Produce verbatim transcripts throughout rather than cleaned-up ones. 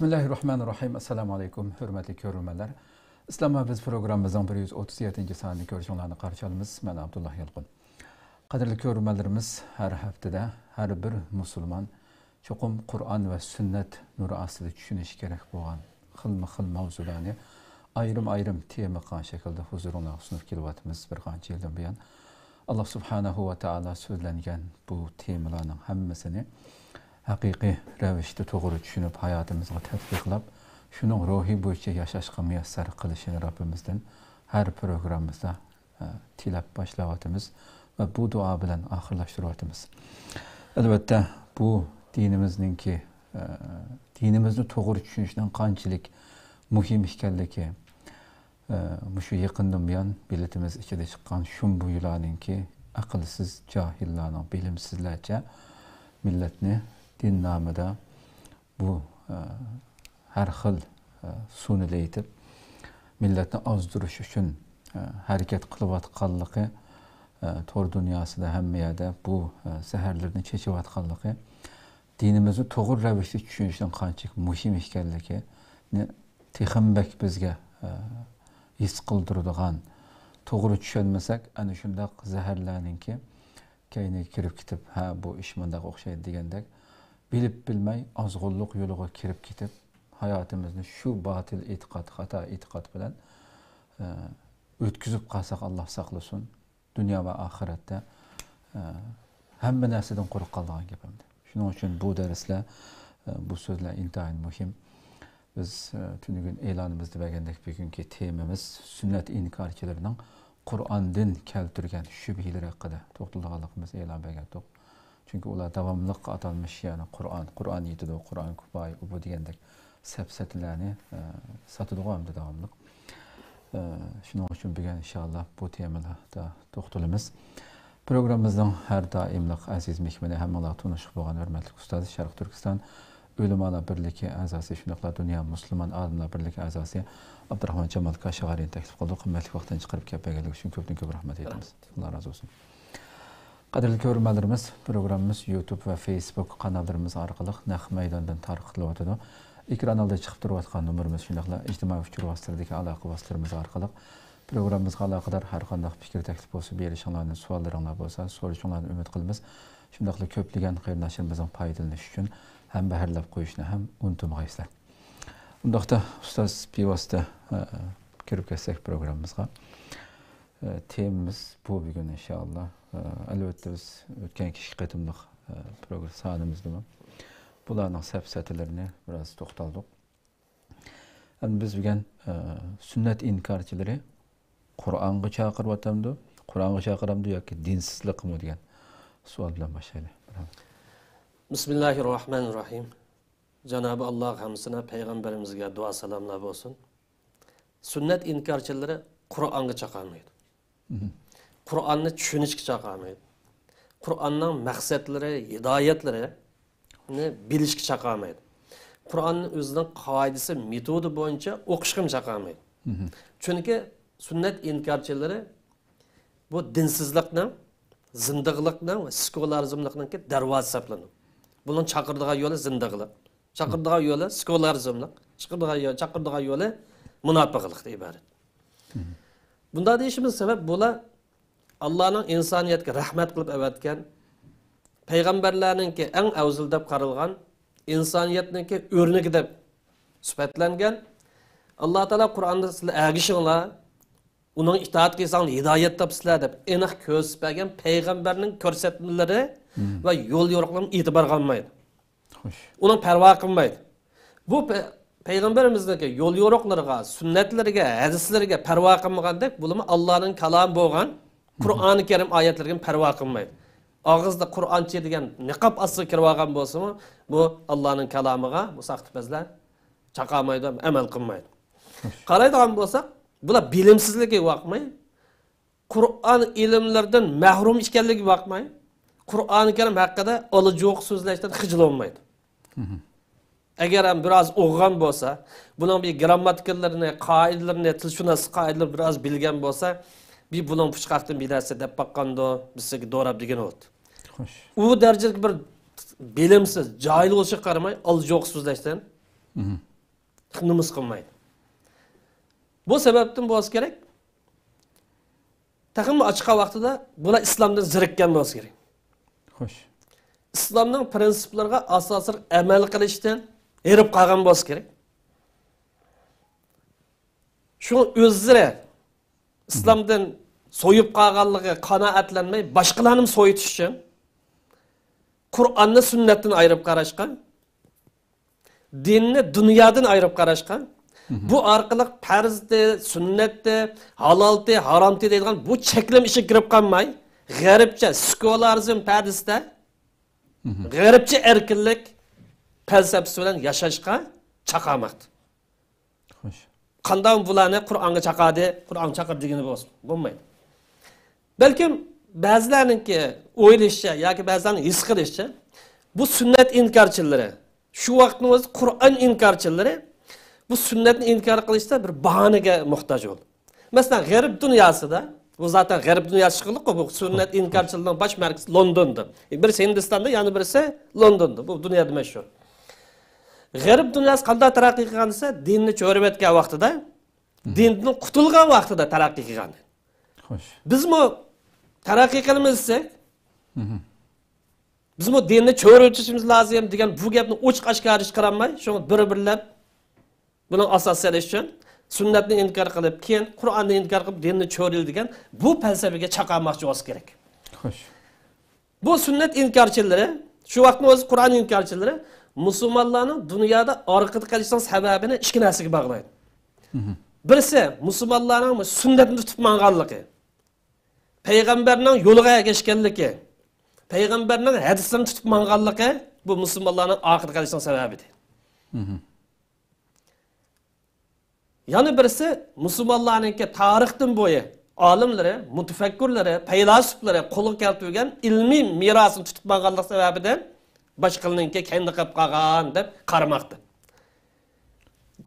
بىسمىللاھىررەھمانىررەھىم. ئەسسالامۇئەلەيكۇم، ھۆرمەتلىك كۆرۈرمەنلەر. ئىسلام ۋە بىز پروگراممىمىزنىڭ بىر يۈز ئوتتۇز يەتتىنچى سانىنى كۆرۈشۈڭلارنى قارشى ئالىمىز. مەن ئابدۇللا يالقۇن. قەدىرلىك كۆرۈرمەنلىرىمىز، ھەر ھەپتىدە ھەر بىر مۇسۇلمان چوقۇم قۇرئان ۋە سۈننەت نۇرى ئاستىدا چۈشىنىشى كېرەك بولغان خىلمۇ خىل ماۋزۇلارنى ئايرىم-ئايرىم تېما قىلغان شەكىلدە ھۇزۇرۇڭلارغا سۇنۇپ كېلىۋاتىمىز بىر قانچە يىلدىن بۇيان. ئاللا سۇبھانەھۇ ۋە تائالا سۆزلەنگەن بۇ تېمىلارنىڭ ھەممىسىنى ھەقىقىي رەۋىشتە توغرا چۈشىنىپ، ھاياتىمىزغا تەتبىقلاپ، شۇنىڭ روھى بويىچە ياشاشقا مۇيەسسەر قىلىشىنى رەببىمىزدىن ھەر پروگراممىمىزدا، ئە، تىلەپ باشلاۋاتىمىز ۋە بۇ دۇئا بىلەن ئاخىرلاشتۇرۇۋاتىمىز. ئەلۋەتتە، بۇ دىنىمىزنىڭكى، ئە، دىنىمىزنى توغرا چۈشىنىشنىڭ قانچىلىك مۇھىم ئىكەنلىكى، ئە، مۇشۇ يېقىندىن بۇيان مىللىتىمىز ئىچىدە چىققان شۇمبۇيلارنىڭكى، ئەقىلسىز جاھىللارنىڭ، بىلىمسىزلەرچە مىللەتنى دىن نامىدا بۇ، ئە، ھەر خىل، ئە، سۇنى لەيتىپ، مىللەتنى ئازدۇرۇش ئۈچۈن، ئە، ھەرىكەت قىلىۋاتقانلىقى، ئە، تور دۇنياسىدا ھەممە يەردە بۇ، ئە، زەھەرلىرىنى چېچىۋاتقانلىقى، دىنىمىزنى توغرا رەۋىشتە چۈشىنىشنىڭ قانچىلىك مۇھىم ئىكەنلىكىنى تېخىمۇ بەك بىزگە، ئە، ھېس قىلدۇرىدىغان، توغرا چۈشەنمىسەك، ئەنە شۇنداق زەھەرلەرنىڭكى كەينىگە كىرىپ كېتىپ، ھە، بۇ ئىش مۇنداق ئوخشايدۇ دېگەندەك، بىلىپ بىلمەي ئازغۇنلۇق يولىغا كىرىپ كېتىپ، ھاياتىمىزنى شۇ باتىل ئېتىقاد، خاتا ئېتىقاد بىلەن، ئە، ئۆتكۈزۈپ قالساق، ئاللا ساقلىسۇن، دۇنيا ۋە ئاخىرەتتە، ئە، ھەممە نەرسىدىن قۇرۇق قالىدىغان گەپ ئەمدى. شۇنىڭ ئۈچۈن بۇ دەرسلەر، ئە، بۇ سۆزلەر ئىنتايىن مۇھىم. بىز، ئە، تۈنۈگۈن ئېلانىمىزدا بەرگەندەك، بۈگۈنكى تېمىمىز سۈننەت ئىنكارچىلىرىنىڭ قۇرئاندىن كەلتۈرگەن شۈبھىلىرى ھەققىدە توختىلىدىغانلىقىمىز ئېلان بەرگەنتۇق. چۈنكى ئۇلار داۋاملىق ئاتالمىش، يەنى قۇرئان، قۇرئان يېتىدۇ، قۇرئان كۇپايە، ئۇ بۇ دېگەندەك سەپسەتىلەرنى، ئە، ساتىدىغۇ ئەمدى داۋاملىق. ئە، شۇنىڭ ئۈچۈن بۈگۈن ئىنشائاللا بۇ تېمىلاردا توختىلىمىز. پروگراممىمىزنىڭ ھەر دائىملىق ئەزىز مېھمىنى، ھەممىڭلار تونۇشلۇق بولغان ھۆرمەتلىك ئۇستاز، شەرقىي تۈركىستان ئۆلىمالار بىرلىكى ئەزاسى، شۇنداقلا دۇنيا مۇسۇلمان ئالىملار بىرلىكى ئەزاسى ئابدۇراخمان جامال كاشغەرىنى تەكلىپ قىلدۇق. ھۆرمەتلىك ۋاقتىنى چىقىرىپ كەپ بەرگەنلىكى ئۈچۈن كۆپتىن كۆپ رەھمەت ئېيتىمىز. ئاللا رازى بولسۇن. قەدىرلىك كۆرۈرمەنلىرىمىز، پروگراممىمىز يۇتۇب ۋە فېيسبۇك قاناللىرىمىز ئارقىلىق نەق مەيداندىن تارقىتىلىۋاتىدۇ. ئېكران ئالدىدا چىقىپ تۇرۇۋاتقان نومۇرىمىز، شۇنداقلا ئىجتىمائىي ئۇچۇر ۋاسىتىلىرىدىكى ئالاقە ۋاسىتىلىرىمىز ئارقىلىق پروگراممىمىزغا ئالاقىدار ھەر قانداق پىكىر، تەكلىپ بولسا، بېرىشىڭلارنى، سوئاللىرىڭلار بولسا، سورىشىڭلارنى ئۈمىد قىلىمىز. شۇنداقلا كۆپلىگەن قېرىنداشلىرىمىزنىڭ پايدىلىنىشى ئۈچۈن ھەمبەھىرلەپ قويۇشنى ھەم ئۇنتۇمىغايسىلەر. ئۇنداقتا، ئۇستاز، بىۋاسىتە، ئە، كىرىپ كەتسەك پروگراممىمىزغا. ئە، تېمىمىز بۇ بۈگۈن، ئىنشائاللا. ئە، ئەلۋەتتە، بىز ئۆتكەنكى ئىككى قېتىملىق، ئە، پروگرام سانىمىزدىمۇ بۇلارنىڭ سەپسەتىلىرىنى بىراز توختالدۇق. ئەمدى بىز بۈگۈن، ئە، سۈننەت ئىنكارچىلىرى قۇرئانغا چاقىرىۋاتامدۇ، قۇرئانغا چاقىرامدۇ ياكى دىنسىزلىقمۇ دېگەن سوئال بىلەن باشلايلى. بىسمىللاھىررەھمانىررەھىم. جانابى ئاللاغا ھەمسىنە، پەيغەمبىرىمىزگە دۇئا سالاملار بولسۇن. سۈننەت ئىنكارچىلىرى قۇرئانغا چاقالمايدۇ. مهم. قۇرئاننى چۈشىنىشكە چاقالمايدۇ. قۇرئاننىڭ مەقسەتلىرى، ھىدايەتلىرىنى بىلىشكە چاقالمايدۇ. قۇرئاننى ئۆزىنىڭ قائىدىسى، مېتودى بويىچە ئوقۇشقىمۇ چاقالمايدۇ. مهم. چۈنكى سۈننەت ئىنكارچىلىرى بۇ دىنسىزلىقنىڭ، زىندىغلىقنىڭ ۋە سېكۇلارىزملىقنىڭكى دەرۋازىسى ھېسابلىنىدۇ. بۇنىڭ چاقىرىدىغان يولى زىندىغلىق، چاقىرىدىغان يولى سېكۇلارىزملىق، چاقىرىدىغان يولى، چاقىرىدىغان يولى مۇناپىقلىقتىن ئىبارەت. مم. بۇنداق دېيىشىمىز سەۋەب، بۇلار ئاللانىڭ ئىنسانىيەتكە رەھمەت قىلىپ ئەۋەتكەن، پەيغەمبەرلەرنىڭكى ئەڭ ئەۋزىل دەپ قارالغان، ئىنسانىيەتنىڭكى ئۆرنىكى دەپ سۈپەتلەنگەن. ئاللا تائالا قۇرئاندا سىلەر ئەگىشىڭلار، ئۇنىڭغا ئىتائەت قىلساڭلار ھىدايەت تاپىسىلەر دەپ ئېنىق كۆرسىتىپ بەرگەن پەيغەمبەرنىڭ كۆرسەتمىلىرى مم. ۋە يول يورۇقلىرىغا ئېتىبار قىلمايدۇ. خوش. ئۇنىڭ پەرۋا قىلمايدۇ. بۇ پە-، پەيغەمبىرىمىزنىڭكى يول يورۇقلىرىغا، سۈننەتلىرىگە، ھەدىسلىرىگە پەرۋا قىلمىغاندەك، بۇلىمۇ ئاللانىڭ كالامى بولغان مم. قۇرئانى كەرىم ئايەتلىرىگە پەرۋا قىلمايدۇ. ئاغزىدا قۇرئانچى دېگەن نىقاب ئاستىغا كىرىۋالغان بولسىمۇ، بۇ ئاللانىڭ كالامىغا بۇ ساختىپەزلەر چاقالمايدۇ، ئەمەل قىلمايدۇ. خوش. قارايدىغان بولساق، بۇلار بىلىمسىزلىكى باقماي، قۇرئان ئىلىملىرىدىن مەھرۇم ئىكەنلىكى باقماي، قۇرئانى كەرىم ھەققىدە ئالا جۇغا سۆزلەشتىن خىجىل بولمايدۇ. مهم. ئەگەر ھەم بىراز ئوقۇغان بولسا، بۇنىڭ بىر گىرامماتىكىلىرىنى، قائىدىلىرىنى، تىلشۇناسلىق قائىدىلىرىنى بىراز بىلگەن بولسا، بىر بۇنىڭ پۇچقاقتىن بىر نەرسە دەپ باققاندۇ، بىزگە دوراپ دېگەن بولىدۇ. خوش. ئۇ دەرىجىدىكى بىر بىلىمسىز، جاھىل بولۇشىغا قارىماي، ئالا جۇغا سۆزلەشتىن مهم. نومۇس قىلمايدۇ. بۇ سەۋەبتىن بولسا كېرەك، تېخىمۇ ئاچىققان ۋاقتىدا بۇلار ئىسلامدىن زېرىككەن بولسا كېرەك. خوش. ئىسلامنىڭ پىرىنسىپلىرىغا ئاساسلىق ئەمەل قىلىشتىن ھېرىپ قالغان بولسا كېرەك. شۇڭا ئۆزلىرى ئىسلامدىن سويۇپ قالغانلىقى قانائەتلەنمەي، باشقىلارنى سويۇتۇش ئۈچۈن قۇرئاننى سۈننەتتىن ئايرىپ قاراشقا، دىننى دۇنيادىن ئايرىپ قاراشقا، بۇ ئارقىلىق پەرزدى، سۈننەتتى، ھالالتى، ھارامتى دەيدىغان بۇ چەكلىمە ئىچىگە كىرىپ قالماي، غەربچە سېكۇلارىزم پەدىسىدە، غەربچە ئەركىنلىك پەلسەپىسى بىلەن ياشاشقا چاقىرماقتا. خوش. قانداق بۇلارنى قۇرئانغا چاقىردى، قۇرئانغا چاقىردى دېگىنى بولسۇن، بولمايدۇ. بەلكىم بەزىلەرنىڭكى ئويلىشىچە ياكى بەزىلەرنىڭ ھېس قىلىشىچە، بۇ سۈننەت ئىنكارچىلىرى، شۇ ۋاقىتنىڭ ئۆزىدە قۇرئان ئىنكارچىلىرى بۇ سۈننەتنى ئىنكار قىلىشتا بىر باھانىگە موھتاج بولدى. مەسىلەن، غەرب دۇنياسىدا، بۇ زاتەن غەرب دۇنياسى چىقىقلىق، بۇ سۈننەت ئىنكارچىلىرىنىڭ باش مەركىزى لوندوندا. بىرسى ھىندىستاندا، يەنە بىرسى لوندوندا. بۇ دۇنيادا مەشھۇر. غەرب دۇنياسى قانداق تەرەققىي قىلغان دېسە، دىننى چۆرۈۋەتكەن ۋاقتىدا، دىندىن قۇتۇلغان ۋاقتىدا تەرەققىي قىلغان. خوش. بىزمۇ تەرەققىي قىلىمىز دېسەك، بىزمۇ دىننى چۆرۈۋېتىشىمىز لازىم دېگەن بۇ گەپنى ئوچۇق ئاشكارا چىقىرالماي، شۇڭا بىر-بىرلەپ بۇنىڭ ئاساس سېلىش ئۈچۈن سۈننەتنى ئىنكار قىلىپ، كېيىن قۇرئاننى ئىنكار قىلىپ، دىننى چۆرىدى دېگەن بۇ پەلسەپىگە چاقىرماقچى بولسا كېرەك. خوش. بۇ سۈننەت ئىنكارچىلىرى، شۇ ۋاقىتنىڭ ئۆزى قۇرئان ئىنكارچىلىرى مۇسۇلمانلارنىڭ دۇنيادا ئارقىدا قېلىشىنىڭ سەۋەبىنى ئىككى نەرسىگە باغلايدۇ. بىرسى، مۇسۇلمانلارنىڭ سۈننەتنى تۇتۇپ ماڭغانلىقى، پەيغەمبەرنىڭ يولىغا ئەگەشكەنلىكى، پەيغەمبەرنىڭ ھەدىسلىرىنى تۇتۇپ ماڭغانلىقى بۇ مۇسۇلمانلارنىڭ ئارقىدا قېلىشىنىڭ سەۋەبى ئىدى. يەنە بىرسى، مۇسۇلمانلارنىڭكى تارىختىن بويى ئالىملىرى، مۇتەپەككۇرلىرى، پەيلاسوپلىرى قولغا كەلتۈرگەن ئىلمىي مىراسىنى تۇتۇپ ماڭغانلىق سەۋەبىدىن باشقىلىرىنىڭكى كەينىدە قېلىپ قالغان دەپ قارىماقتا.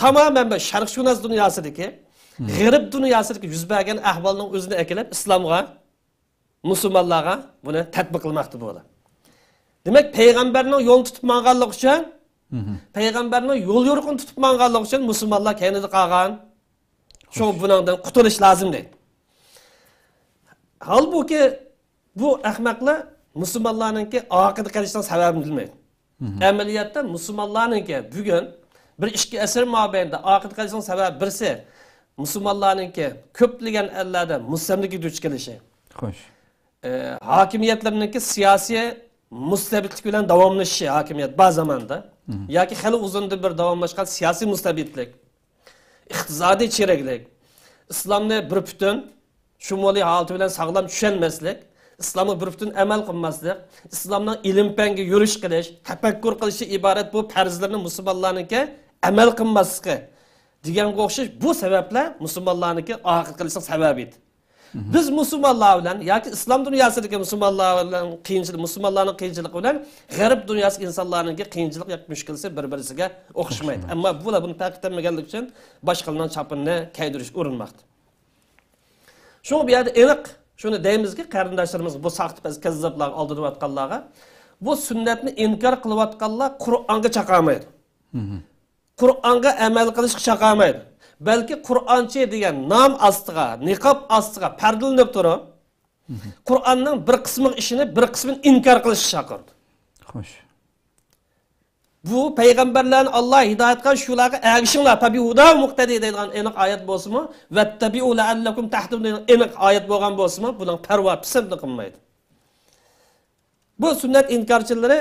تامامەن بىر شەرقشۇناس دۇنياسىدىكى، غەرب دۇنياسىدىكى يۈز بەرگەن ئەھۋالنىڭ ئۆزىنى ئەكېلىپ ئىسلامغا، مۇسۇلمانلارغا بۇنى تەتبىق قىلماقتا بۇلار. دېمەك، پەيغەمبەرنىڭ يولىنى تۇتۇپ ماڭغانلىقى ئۈچۈن، پەيغەمبەرنىڭ يول يورۇقىنى تۇتۇپ ماڭغانلىقى ئۈچۈن مۇسۇلمانلار كەينىدە قالغان. شۇڭا بۇنىڭدىن قۇتۇلۇش لازىم دەيدۇ. ھالبۇكى، بۇ ئەخمەقلەر مۇسۇلمانلارنىڭكى ئارقىدا قېلىشىنىڭ سەۋەبىنى بىلمەيدۇ. ئەمەلىيەتتە مۇسۇلمانلارنىڭكى بۈگۈن بىر ئىككى ئەسىر مابەينىدە ئارقىدا قېلىشىنىڭ سەۋەبى بىرسى، مۇسۇلمانلارنىڭكى كۆپلىگەن ئەللەردە مۇستەملىكىگە دۇچ كېلىشى. خوش. ئە، ھاكىمىيەتلىرىنىڭكى سىياسىي مۇستەبىتلىك بىلەن داۋاملىشىشى، ھاكىمىيەت بار زاماندا ياكى خېلى ئۇزۇندىن بېرى داۋاملاشقان سىياسىي مۇستەبىتلىك، ئىقتىسادىي چىرىكلىك، ئىسلامنى بىر پۈتۈن شۇمۇلىي ھالىتى بىلەن ساغلام چۈشەنمەسلىك، ئىسلامغا بىر پۈتۈن ئەمەل قىلماسلىق، ئىسلامنىڭ ئىلىم-پەنگە يۈرۈش قىلىش، تەپەككۇر قىلىشى ئىبارەت بۇ پەرزلىرىنى مۇسۇلمانلارنىڭكى ئەمەل قىلماسلىقى دېگەنگە ئوخشاش بۇ سەۋەبلەر مۇسۇلمانلارنىڭكى ئارقىدا قېلىشنىڭ سەۋەبى ئىدى. بىز مۇسۇلمانلار بىلەن ياكى ئىسلام دۇنياسىدىكى مۇسۇلمانلار بىلەن قىيىنچىلىق، مۇسۇلمانلارنىڭ قىيىنچىلىقى بىلەن غەرب دۇنياسى ئىنسانلارنىڭكى قىيىنچىلىق ياكى مۈشكۈلىسى بىر-بىرسىگە ئوخشىمايدۇ. ئوخشىمايدۇ. ئەمما بۇلار بۇنى پەرق ئېتەلمىگەنلىكى ئۈچۈن باشقىلارنىڭ چاپىنىنى كەيدۈرۈشكە ئۇرۇنماقتا. شۇڭا بۇ يەردە ئېنىق شۇنى دەيمىزكى، قېرىنداشلىرىمىزغا، بۇ ساختىپەز، كەززاپلارغا، ئالدىنىۋاتقانلارغا، بۇ سۈننەتنى ئىنكار قىلىۋاتقانلار قۇرئانغا چاقىرمايدۇ. قۇرئانغا ئەمەل قىلىشقا چاقىرمايدۇ. بەلكى قۇرئانچى دېگەن نام ئاستىغا، نىقاب ئاستىغا پەردىلىنىپ تۇرۇپ، قۇرئاننىڭ بىر قىسمىغا ئىشىنىپ، بىر قىسمىنى ئىنكار قىلىشقا چاقىرىدۇ. خوش. بۇ پەيغەمبەرلەرنى ئاللا ھىدايەت قىلغان، شۇلارغا ئەگىشىڭلار، فەبىھۇداھۇم ئىقتەدى دەيدىغان ئېنىق ئايەت بولسىمۇ، ۋەتتەبىئۇ لەئەللەكۇم تەھتەدۇن دەيدىغان ئېنىق ئايەت بولغان بولسىمۇ، بۇنىڭ پەرۋا پىسەنتنى قىلمايدۇ. بۇ سۈننەت ئىنكارچىلىرى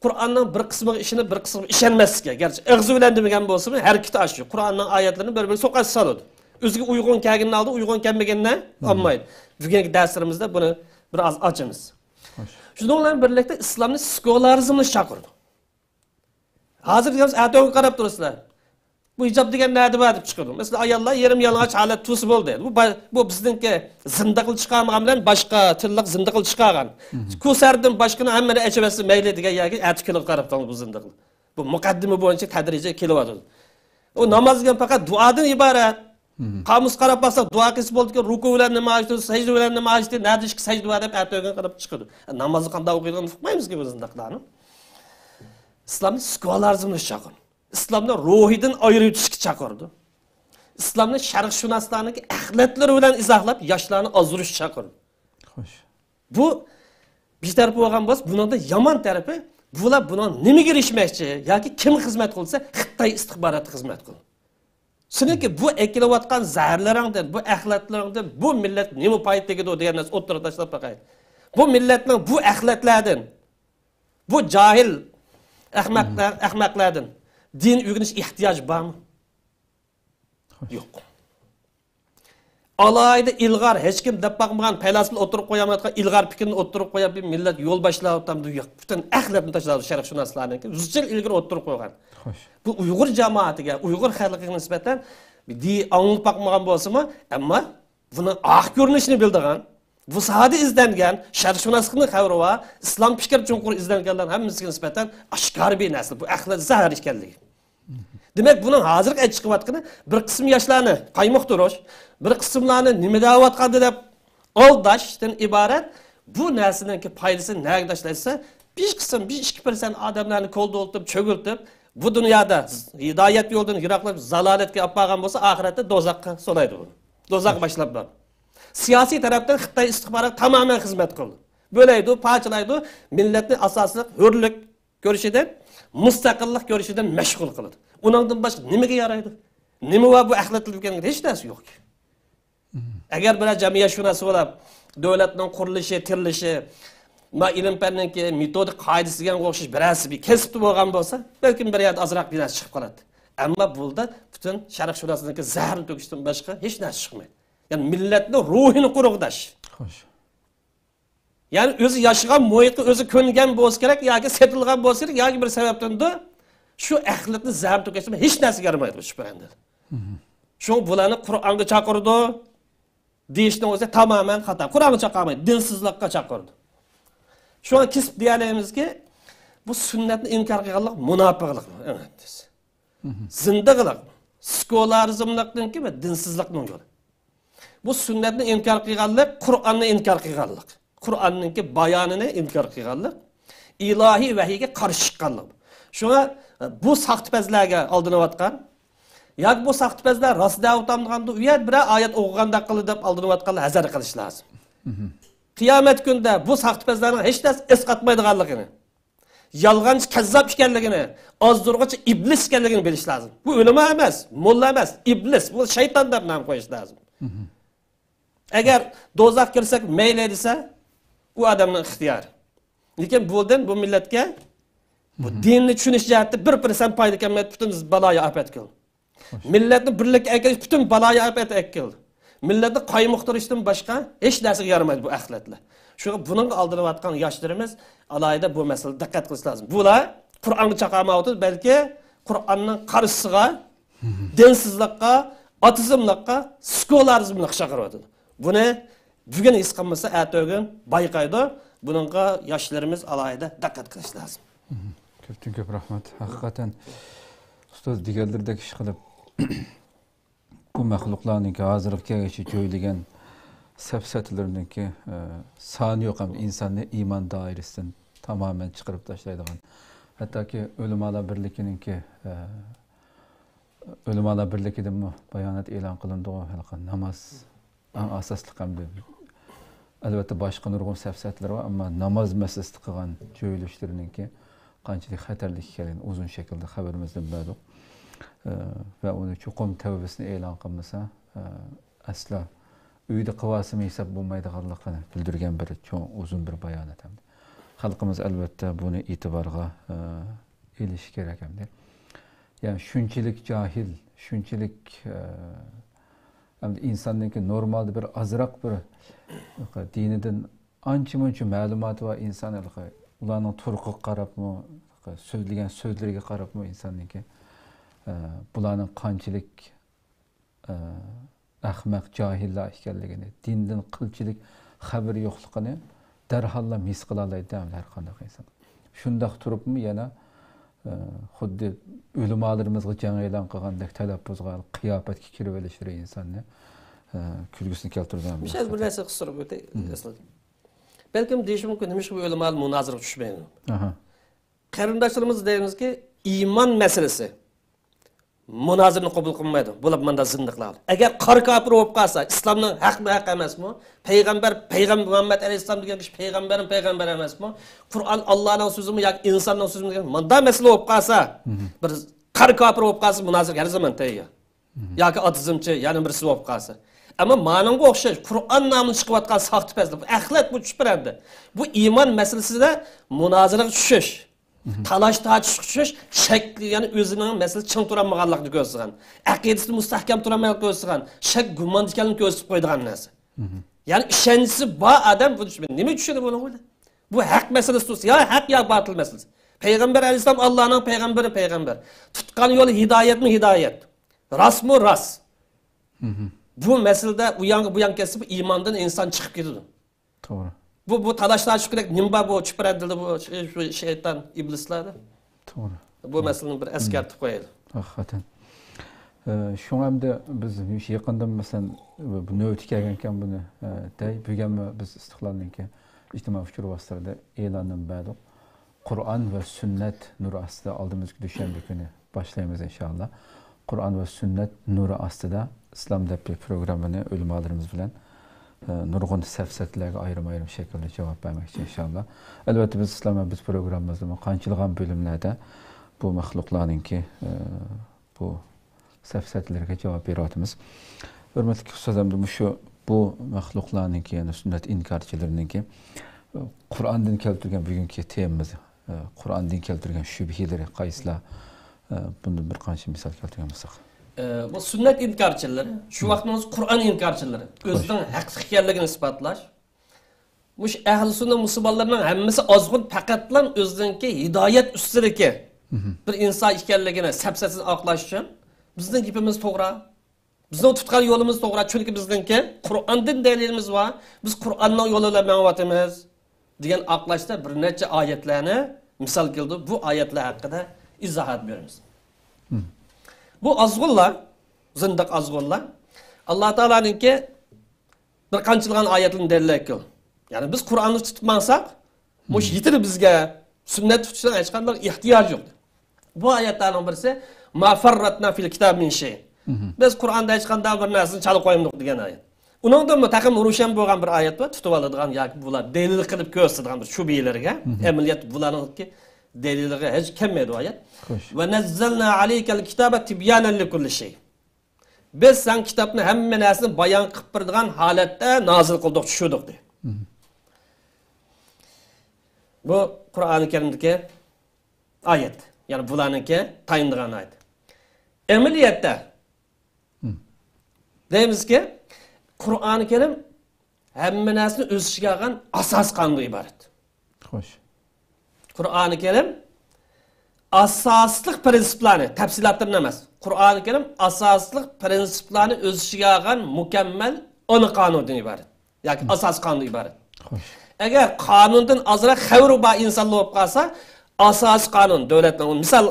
قۇرئاننىڭ بىر قىسمىغا ئىشىنىپ، بىر قىسمىغا ئىشەنمەسلىكى، گەرچە ئېغىزى بىلەن دېمىگەن بولسىمۇ، ھەرىكىتى ئاشۇ. قۇرئاننىڭ ئايەتلىرىنى بىر-بىرىگە سوقا سالىدۇ. ئۆزىگە ئۇيغۇن كەلگىنىنى ئالىدۇ، ئۇيغۇن كەلمىگىنىنى ئالمايدۇ. بۈگۈنكى دەرسلىرىمىزدە بۇنى بىر ئاز ئاچىمىز. خوش. شۇنىڭ بىلەن بىرلىكتە ئىسلامنى سېكۇلارىزملاشقا چاقىرىدۇ. ھازىر دېگەن ئەتىگۈنگە قاراپ تۇرىسىلەر. بۇ ھىجاب دېگەن نەدە بار دەپ چىقىدۇ. مەسىلەن، ئاياللار يېرىم يالىڭاچ ھالەت تۇرسا بولدى. بۇ با-، بۇ بىزنىڭكى زىندىقلا چىقارمىغان بىلەن باشقا تىللىق زىندىقلا چىقارغان. كۇسەردىن باشقىنى ھەممىنى ئېچىۋەتسە مەيلى دېگەن يەرگە ئەتە كۈنىگە قاراپ تۇرىمىز بۇ زىندىقلار. بۇ مۇقەددىمە بويىچە تەدرىجىي كېلىۋاتىدۇ. ئۇ ناماز دېگەن پەقەت دۇئادىن ئىبارەت. قامۇسقا قاراپ باقساق، دۇئا قىلسا بولىدىكەن، رۇكۇ بىلەن نېمە ئايىتى، سەجدە بىلەن نېمە ئايىتى، نەدە ئىككى سەجدە بار دەپ ئەتىگۈن قاراپ چىقىدۇ. نامازنى قانداق ئوقۇيدىغىنىنى ئۇقمايمىزكى بۇ زىندىقلارنىڭ. ئىسلامنى سېكۇلارىزملاشقا چاقىرىدۇ. ئىسلامنى روھىدىن ئايرىۋېتىشكە چاقىرىدۇ. ئىسلامنى شەرقشۇناسلارنىڭكى ئەخلەتلىرى بىلەن ئىزاھلاپ، ياشلارنى ئازدۇرۇشقا چاقىرىدۇ. خوش. بۇ بىر تەرەپ بولغان بولسا، بۇنىڭدا يامان تەرىپى، بۇلار بۇنىڭ نېمىگە ئېرىشمەكچى ياكى كىمگە خىزمەت قىلسا، خىتاي ئىستىخباراتىغا خىزمەت قىلىدۇ. سېنىڭكى بۇ ئەكېلىۋاتقان زەھەرلىرىڭدىن، بۇ ئەخلەتلىرىڭدىن بۇ مىللەت نېمە پايدا تېگىدۇ دېگەن نەرسە ئوتتۇرىغا تاشلاپ باقايلى. بۇ مىللەتنىڭ بۇ ئەخلەتلەردىن، بۇ جاھىل ئەخمەقلەر، ئەخمەقلەردىن دىن ئۆگىنىش ئېھتىياجى بارمۇ؟ خوش. يوق. ئالاھىدە ئىلغار، ھېچكىم دەپ باقمىغان پەيلاسوپلار ئوتتۇرىغا قويالمايدىغان ئىلغار پىكىرنى ئوتتۇرىغا قويۇپ، بىر مىللەت يول باشلاۋاتامدۇ؟ يوق. پۈتۈن ئەخلەتنى تاشلاۋاتىدۇ شەرقشۇناسلارنىڭكى. ئىزچىل ئىلگىرى ئوتتۇرىغا قويغان. خوش. بۇ ئۇيغۇر جامائىتىگە، ئۇيغۇر خەلقىگە نىسبەتەن بىر دى-، ئاڭلىنىپ باقمىغان بولسىمۇ، ئەمما بۇنىڭ ئارقا كۆرۈنۈشىنى بىلىدىغان، بۇ ساھەدە ئىزدەنگەن، شەرقشۇناسلىقنىڭ خەۋىرى بار، ئىسلام پىكرى چوڭقۇر ئىزدەنگەنلەرنىڭ ھەممىسىگە نىسبەتەن ئاشكارا بىر نەرسە، بۇ ئەخلەت زەھەر ئىكەنلىكى. دېمەك، بۇنىڭ ھازىرقى چىقىۋاتقىنى بىر قىسىم ياشلارنى قايمۇقتۇرۇش، بىر قىسىملارنى نېمە دەۋاتقاندى دەپ ئالداشتىن ئىبارەت. بۇ نەرسىنىڭكى پايدىسىنى نەگە تاشلايسىز؟ بىر قىسىم، بىر ئىككى پىرسەنت ئادەملەرنى كولدۇرتۇپ، چۆگۈلتۈپ، بۇ دۇنيادا ھىدايەت يولىدىن يىراقلاپ، زالالەتكە ئاپارغان بولسا، ئاخىرەتتە دوزاخقا سولايدۇ بۇنى. دوزاخقا باشلاپ بار. سىياسىي تەرەپتىن خىتاي ئىستىخباراتى تامامەن خىزمەت قىلىدۇ. بۆلەيدۇ، پارچىلايدۇ، مىللەتنى ئاساسلىق ھۆرلۈك كۆرۈشىدىن، مۇستەقىللىق كۆرۈشىدىن مەشغۇل قىلىدۇ. ئۇنىڭدىن باشقا نېمىگە يارايدۇ؟ نېمە بار بۇ ئەخلەتلەر دېگەن؟ ھېچ نەرسە يوق. ئەگەر بىرەر جەمئىيەتشۇناس بولاپ، دۆلەتنىڭ قۇرۇلۇشى، تىرىلىشى، ما ئىلىم پەننىڭكى مېتودىك قائىدىسى دېگەنگە ئوخشاش بىرەرسى بىر كەسىپتە بولغان بولسا، بەلكىم بىر يەردە ئازراق بىر نەرسە چىقىپ قالاتتى. ئەمما بۇندا پۈتۈن شەرقشۇناسنىڭكى زەھەرنى تۆكۈشتىن باشقا ھېچ نەرسە چىقمايدۇ. يەنى مىللەتنىڭ روھىنى قۇرغۇداش. خوش. يەنى ئۆزى ياشىغان مۇھىتقا ئۆزى كۆنگەن بولسا كېرەك ياكى سېتىلغان بولسا كېرەك ياكى بىر سەۋەبتىندۇر، شۇ ئەخلەتنى زەھەر تۆكۈشتىن ھېچ نەرسىگە يارىمايدۇ شۇ پەندىدە. شۇڭا بۇلارنى قۇرئانغا چاقىرىدۇ دېيىشنىڭ ئۆزى تامامەن خاتا. قۇرئانغا چاقىرمايدۇ، دىنسىزلىققا چاقىرىدۇ. شۇڭا كېسىپ دېيەلەيمىزكى، بۇ سۈننەتنى ئىنكار قىلغانلىق مۇناپىقلىق. زىندىغلىق، سېكۇلارىزملىقنىڭكى ۋە دىنسىزلىقنىڭ يولى. بۇ سۈننەتنى ئىنكار قىلغانلىق، قۇرئاننى ئىنكار قىلغانلىق، قۇرئاننىڭكى بايانىنى ئىنكار قىلغانلىق، ئىلاھىي ۋەھىيگە قارشى چىققانلىق. شۇڭا بۇ ساختىپەزلەرگە ئالدىنىۋاتقان ياكى بۇ ساختىپەزلەر راست دەۋاتامدىغاندۇ، ئۇ يەردە بىرەر ئايەت ئوقۇغاندەك قىلدى دەپ ئالدىنىۋاتقانلار ھەزەر قىلىش لازىم. قىيامەت كۈنىدە بۇ ساختىپەزلەرنىڭ ھېچ نەرسە ئەسقاتمايدىغانلىقىنى، يالغانچى، كەززاپ ئىكەنلىكىنى، ئازدۇرغۇچى ئىبلىس ئىكەنلىكىنى بىلىش لازىم. بۇ ئۆلىما ئەمەس، موللا ئەمەس، ئىبلىس، بۇ شەيتان دەپ نام قويۇش لازىم. ئەگەر دوزاخ كىرسەك مەيلى دېسە، ئۇ ئادەمنىڭ ئىختىيارى. لېكىن بۇدىن بۇ مىللەتكە، بۇ دىننى چۈشىنىش جەھەتتە بىر پىرسەنت پايدا كەلمەيدۇ، پۈتۈن بالايا ئاپەت كېلىدۇ. مىللەتنى بىرلىككە ئەكېلىش پۈتۈن بالايا ئاپەت ئەكېلىدۇ. مىللەتنى قايمۇقتۇرۇشتىن باشقا ھېچ نەرسىگە يارىمايدۇ بۇ ئەخلەتلەر. شۇڭا بۇنىڭغا ئالدىنىۋاتقان ياشلىرىمىز ئالاھىدە بۇ مەسىلىگە دىققەت قىلىش لازىم. بۇلار قۇرئانغا چاقىرمايۋاتىدۇ، بەلكى قۇرئاننىڭ قارشىسىغا، دىنسىزلىققا، ئاتېئىزملىققا، سېكۇلارىزملىققا چاقىرىۋاتىدۇ. بۇنى بۈگۈن ھېس قىلمىسا، ئەتىگۈن بايقايدۇ. بۇنىڭغا ياشلىرىمىز ئالاھىدە دىققەت قىلىش لازىم. كۆپتىن كۆپ رەھمەت. ھەقىقەتەن، ئۇستاز دېگەنلىرىدەك ئىش قىلىپ، بۇ مەخلۇقلارنىڭكى ھازىرغا كەلگۈچە جۆيلىگەن سەپسەتىلىرىنىڭكى، ئە، سانى يوق ھەم ئىنساننى ئىمان دائىرىسىدىن تامامەن چىقىرىپ تاشلايدىغان، ھەتتاكى ئۆلىمالار بىرلىكىنىڭكى، ئە، ئۆلىمالار بىرلىكىدىنمۇ بايانات ئېلان قىلىندىغۇ، ھېلىقى ناماز، ئەڭ ئاساسلىق ھەمدە ئەلۋەتتە باشقا نۇرغۇن سەپسەتىلەر بار، ئەمما ناماز مەسىلىسىدە قىلغان جۆيلۈشلىرىنىڭكى قانچىلىك خەتەرلىك ئىكەنلىكىنى ئۇزۇن شەكىلدە خەۋىرىمىزدىن بەردۇق. ئە، ۋە ئۇنى چوقۇم تەۋبىسىنى ئېلان قىلمىسا، ئە، ئەسلا ئۆيدە قىلىۋالسىمۇ ھېساب بولمايدىغانلىقىنى بىلدۈرگەن بىر چوڭ، ئۇزۇن بىر بايانات ھەمدە خەلقىمىز ئەلۋەتتە بۇنى ئېتىبارغا، ئە، ئېلىشى كېرەك ھەمدە. يەنى شۇنچىلىك جاھىل، شۇنچىلىك، ئە، ئەمدى ئىنساننىڭكى نورمالدا بىر ئازراق بىر دىنىدىن ئانچە مۇنچە مەلۇماتى بار ئىنسان، ھېلىقى ئۇلارنىڭ تۇرقىغا قاراپمۇ، سۆزلىگەن سۆزلىرىگە قاراپمۇ ئىنساننىڭكى، ئە، بۇلارنىڭ قانچىلىك، ئە، ئەخمەق، جاھىللار ئىكەنلىكىنى، دىندىن قىلچىلىك خەۋىرى يوقلۇقىنى دەرھاللا ھېس قىلالايدۇ ھەر قانداق ئىنسان. شۇنداق تۇرۇپمۇ يەنە، ئە، خۇددى ئۆلىمالىرىمىزغا جەڭ ئېلان قىلغاندەك تەلەپپۇزغا، قىياپەتكە كىرىۋېلىشلىرى ئىنساننى، ئە، كۈلگۈسىنى كەلتۈرىدۇ. مىسال بىر نەرسە قىستۇرۇپ ئۆتەي، ئەسلىدە. بەلكىم دېيىشى مۇمكىن، نېمىشقا بۇ ئۆلىمالار مۇنازىرىگە چۈشمەيدۇ؟ ئاھا. قېرىنداشلىرىمىز دەيمىزكى، ئىمان مەسىلىسى. مۇنازىرىنى قوبۇل قىلمايدۇ. بۇلار مۇنداق زىندىقلار. ئەگەر قارا كاپىر بولۇپ قالسا، ئىسلامنىڭ ھەقمۇ ھەق ئەمەسمۇ؟ پەيغەمبەر، پەيغەمبەر مۇھەممەد ئەلەيھىسسالام دېگەن كىشى پەيغەمبەرمۇ پەيغەمبەر ئەمەسمۇ؟ قۇرئان ئاللانىڭ سۆزىمۇ ياكى ئىنساننىڭ سۆزىمۇ دېگەن مۇنداق مەسىلە بولۇپ قالسا، بىر قارا كاپىر بولۇپ قالسا، مۇنازىرىگە ھەر زامان تەييار. ياكى ئاتېئىزمچى، يەنە بىرسى بولۇپ قالسا. ئەمما مانىڭغا ئوخشاش، قۇرئان نامىدا چىقىۋاتقان ساختىپەزلىك، بۇ ئەخلەت، بۇ چۈشپەرەندە. بۇ ئىمان مەسىلىسىدە مۇنازىرىگە چۈشۈش، تالاش تارتىشقا چۈشۈش، شەك، يەنى ئۆزىنىڭ مەسىلىسى چىڭ تۇرالمىغانلىقىنى كۆرسىتىدىغان، ئەقىدىسىدە مۇستەھكەم تۇرالمايدىغانلىقىنى كۆرسىتىدىغان، شەك، گۇماندا ئىكەنلىكىنى كۆرسىتىپ قويىدىغان نەرسە. يەنى ئىشەنچىسى بار ئادەم بۇنى چۈشىنىدۇ. نېمە چۈشىنىدۇ بۇنىڭغا؟ بۇ ھەق مەسىلىسى تۇرسا، يا ھەق، يا باتىل مەسىلىسى. پەيغەمبەر ئەلەيھىسسالام ئاللانىڭ پەيغەمبىرى، پەيغەمبەر. تۇتقان يولى ھىدايەتمۇ ھىدايەت. راستمۇ راست. بۇ مەسىلىدە ئۇ يانغا بۇ يانغا كەتسە، بۇ ئىماندىن ئىنسان چىقىپ كېتىدۇ. توغرا. بۇ، بۇ تالاش تارتىشقۇدەك نېمە بار بۇ چۈشپەرەندىلەر، بۇ شەيتان، ئىبلىسلاردا؟ توغرا. بۇ مەسىلىنى بىر ئەسكەرتىپ قويايلى. ھەقىقەتەن. ئە، شۇڭا ئەمدى بىز مۇشۇ يېقىندىن، مەسىلەن، بۇ نۆۋىتى كەلگەنكەن بۇنى، ئە، دەي، بۈگۈنمۇ بىز ئىستىقلالنىڭكى ئىجتىمائىي ئۇچۇر ۋاسىتىلىرىدا ئېلانىنى بەردۇق. قۇرئان ۋە سۈننەت نۇرى ئاستىدا ئالدىمىزدىكى دۈشەنبە كۈنى باشلايمىز، ئىنشائاللا. قۇرئان ۋە سۈننەت نۇرى ئاستىدا ئىسلام دەپتىرى پروگراممىنى ئۆلىمالىرىمىز بىلەن، ئە، نۇرغۇن سەپسەتىلەرگە ئايرىم-ئايرىم شەكىلدە جاۋاب بەرمەكچى، ئىنشائاللا. ئەلۋەتتە، بىز ئىسلام ھەدىس پروگراممىمىزدىمۇ قانچىلىغان بۆلۈملەردە بۇ مەخلۇقلارنىڭكى، ئە، بۇ سەپسەتىلىرىگە جاۋاب بېرىۋاتىمىز. ھۆرمەتلىك ئۇستاز، ئەمدى مۇشۇ بۇ مەخلۇقلارنىڭكى، يەنى سۈننەت ئىنكارچىلىرىنىڭكى، ئە، قۇرئاندىن كەلتۈرگەن بۈگۈنكى تېمىمىز، ئە، قۇرئاندىن كەلتۈرگەن شۈبھىلىرى قايسىلار؟ ئە، بۇندىن بىر قانچە مىسال كەلتۈرگەن بولساق. ئە، بۇ سۈننەت ئىنكارچىلىرى، شۇ ۋاقىتنىڭ ئۆزى قۇرئان ئىنكارچىلىرى، ئۆزىنىڭ ھەقلىق ئىكەنلىكىنى ئىسپاتلاش. مۇشۇ ئەھلى سۈننە مۇسۇلمانلىرىنىڭ ھەممىسى ئازغۇن پەقەتلا ئۆزىنىڭكى ھىدايەت ئۈستىدىكى بىر ئىنسان ئىكەنلىكىنى سەپسەتىسىنى ئاقلاش ئۈچۈن، بىزنىڭ گېپىمىز توغرا، بىزنىڭ تۇتقان يولىمىز توغرا، چۈنكى بىزنىڭكى قۇرئاندىن دەلىلىمىز بار، بىز قۇرئاننىڭ يولى بىلەن مېڭىۋاتىمىز، دېگەن ئاقلاشتا بىر نەچچە ئايەتلەرنى مىسال كېلىدۇ. بۇ ئايەتلەر ھەققىدە ئىزاھات بېرىمىز. بۇ ئازغۇنلار، زىندىق ئازغۇنلار، ئاللا تائالانىڭكى بىر قانچىلىغان ئايەتلىرىنى دەلىللەپ كەل. يەنى بىز قۇرئاننى تۇتۇپ ماڭساق، مۇشۇ يېتىدۇ بىزگە، سۈننەت تۇتۇشنىڭ ھېچقانداق ئېھتىياجى يوق. بۇ ئايەتلەرنىڭ بىرسى، ما فەررەتنا فىل كىتاب مىن شەي. بىز قۇرئاندا ھېچقانداق بىر نەرسىنى چالا قويمىدۇق دېگەن ئايەت. ئۇنىڭدىنمۇ تېخىمۇ روشەن بولغان بىر ئايەت بار، تۇتۇۋالىدىغان ياكى بۇلار دەلىل قىلىپ كۆرسىتىدىغان بىر شۈبھىلەرگە، ئەمەلىيەتتە بۇلارنىڭكى دەلىلىگە ھېچ كەلمەيدۇ ئايەت. خوش. ۋە نەززەلنا ئەلەيكەل كىتابە تىبيانەن لىكۇللى شەي. بىز ساڭا كىتابنى ھەممە نەرسىنى بايان قىلىپ بېرىدىغان ھالەتتە نازىل قىلدۇق، چۈشۈردۇق، دېدى. بۇ قۇرئانى كەرىمدىكى ئايەت. يەنى بۇلارنىڭكى تايىنىدىغان ئايەت. ئەمەلىيەتتە دەيمىزكى، قۇرئانى كەرىم ھەممە نەرسىنى ئۆز ئىچىگە ئالغان ئاساسىي قانۇندىن ئىبارەت. خوش. قۇرئانى كەرىم ئاساسلىق پىرىنسىپلارنى، تەپسىلاتلىرىنى ئەمەس، قۇرئانى كەرىم ئاساسلىق پىرىنسىپلارنى ئۆز ئىچىگە ئالغان مۇكەممەل ئانا قانۇندىن ئىبارەت ياكى ئاساسىي قانۇندىن ئىبارەت. خوش. ئەگەر قانۇندىن ئازراق خەۋىرى بار ئىنسانلار بولۇپ قالسا، ئاساسىي قانۇن، دۆلەتنىڭ، مىسال،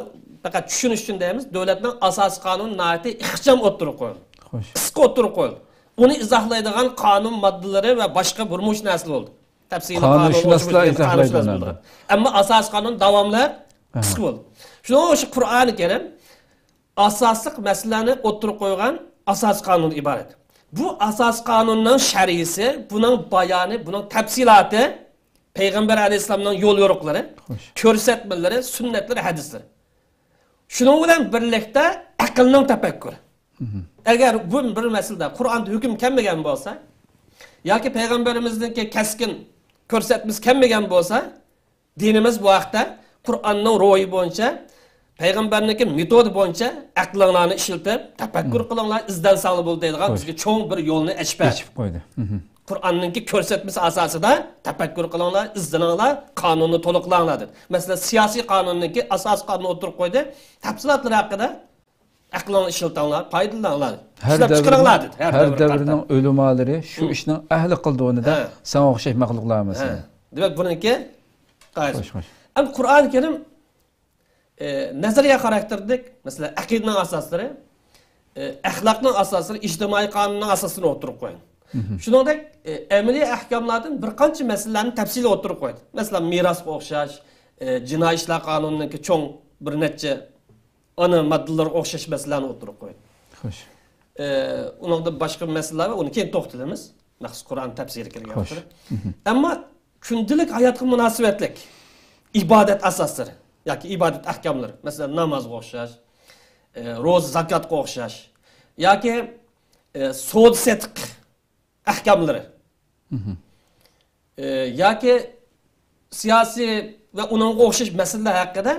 پەقەت چۈشىنىش ئۈچۈن دەيمىز، دۆلەتنىڭ ئاساسىي قانۇنى ناھايىتى ئىخچام ئوتتۇرىغا قويۇلدى. خوش. قىسقا ئوتتۇرىغا قويۇلدى. ئۇنى ئىزاھلايدىغان قانۇن ماددىلىرى ۋە باشقا بىر مۇنچە نەرسىلەر بولدى. تەپسىلىي قانۇنشۇناسلار قانۇنشۇناس ئىزاھلايدۇ بولدى. ئۇنى. ئەمما ئاساسىي قانۇن داۋاملىق قىسقا بولدى. شۇنىڭ ئۈچۈن قۇرئانى كەرىم ئاساسلىق مەسىلىلەرنى ئوتتۇرىغا قويغان ئاساسىي قانۇندىن ئىبارەت. بۇ ئاساسىي قانۇننىڭ شەرھىسى، بۇنىڭ بايانى، بۇنىڭ تەپسىلاتى، پەيغەمبەر ئەلەيھىسسالامنىڭ يول يورۇقلىرى، خوش. كۆرسەتمىلىرى، سۈننەتلىرى، ھەدىسلىرى. شۇنىڭ بىلەن بىرلىكتە ئەقىلنىڭ تەپەككۇرى. ئەگەر بۇ بىر مەسىلىدە قۇرئاندا ھۆكۈم كەلمىگەن بولسا، ياكى پەيغەمبىرىمىزنىڭكى كەسكىن كۆرسەتمىسى كەلمىگەن بولسا، دىنىمىز بۇ ھەقتە قۇرئاننىڭ روھى بويىچە، پەيغەمبەرنىڭكى مېتودى بويىچە ئەقلىڭلارنى ئىشلىتىپ، تەپەككۇر قىلىڭلار، ئىزدەنسەڭلار بولدى دەيدىغان بىزگە چوڭ بىر يولنى ئېچىپ بەردى. ئېچىپ قويدى. قۇرئاننىڭكى كۆرسەتمىسى ئاساسىدا تەپەككۇر قىلىڭلار، ئىزدىنىڭلار، قانۇننى تولۇقلاڭلار دېدى. مەسىلەن، سىياسىي قانۇننىڭكى ئاساسىي قانۇنى ئوتتۇرىغا قويدى. تەپسىلاتلىرى ھەققىدە ئەقلىڭلارنى ئىشلىتىڭلار، پايدىلىنىڭلار. ھەر ئىشلەپ چىقىرىڭلار دەۋرنىڭ، دېدى. ھەر ھەر دەۋرنىڭ دەۋرىنىڭ ئۆلىمالىرى شۇ ئىشنىڭ ئەھلى قىلدى ئۇنى دە، ساڭا ئوخشاش مەخلۇقلار ھەممىسى. دېمەك، بۇنىڭكى قائىدىسى. خوش، خوش. ئەمدى قۇرئانى كەرىم، ئە، نەزەرىيە خاراكتېرلىك، مەسىلەن، ئەقىدىنىڭ ئاساسلىرى، ئە، ئەخلاقنىڭ ئاساسلىرى، ئىجتىمائىي قانۇننىڭ ئاساسلىرىنى ئوتتۇرىغا قويغان. شۇنىڭدەك، ئە، ئەمەلىي ئەھكاملاردىن بىر قانچە مەسىلىلەرنى تەپسىلىي ئوتتۇرىغا قويدى. مەسىلەن، مىراسقا ئوخشاش، ئە، جىنايى ئىشلار قانۇنىنىڭكى چوڭ بىر نەچچە ئانا ماددىلىرىغا ئوخشاش مەسىلىلەرنى ئوتتۇرىغا قويدى. خوش. ئە، ئۇنىڭدىن باشقا مەسىلىلەر بار، ئۇنى كېيىن توختىلىمىز. مەخسۇس قۇرئان تەپسىرى كىرگەن خوش. ۋاقتىدا. مھم. ئەمما كۈندىلىك ھاياتقا مۇناسىۋەتلىك ئىبادەت ئاساسلىرى ياكى ئىبادەت ئەھكاملىرى، مەسىلەن، نامازغا ئوخشاش، ئە، روزا، زاكاتقا ئوخشاش ياكى، ئە، سودا سېتىق ئەھكاملىرى، مھم. ئە، ياكى سىياسىي ۋە ئۇنىڭغا ئوخشاش مەسىلىلەر ھەققىدە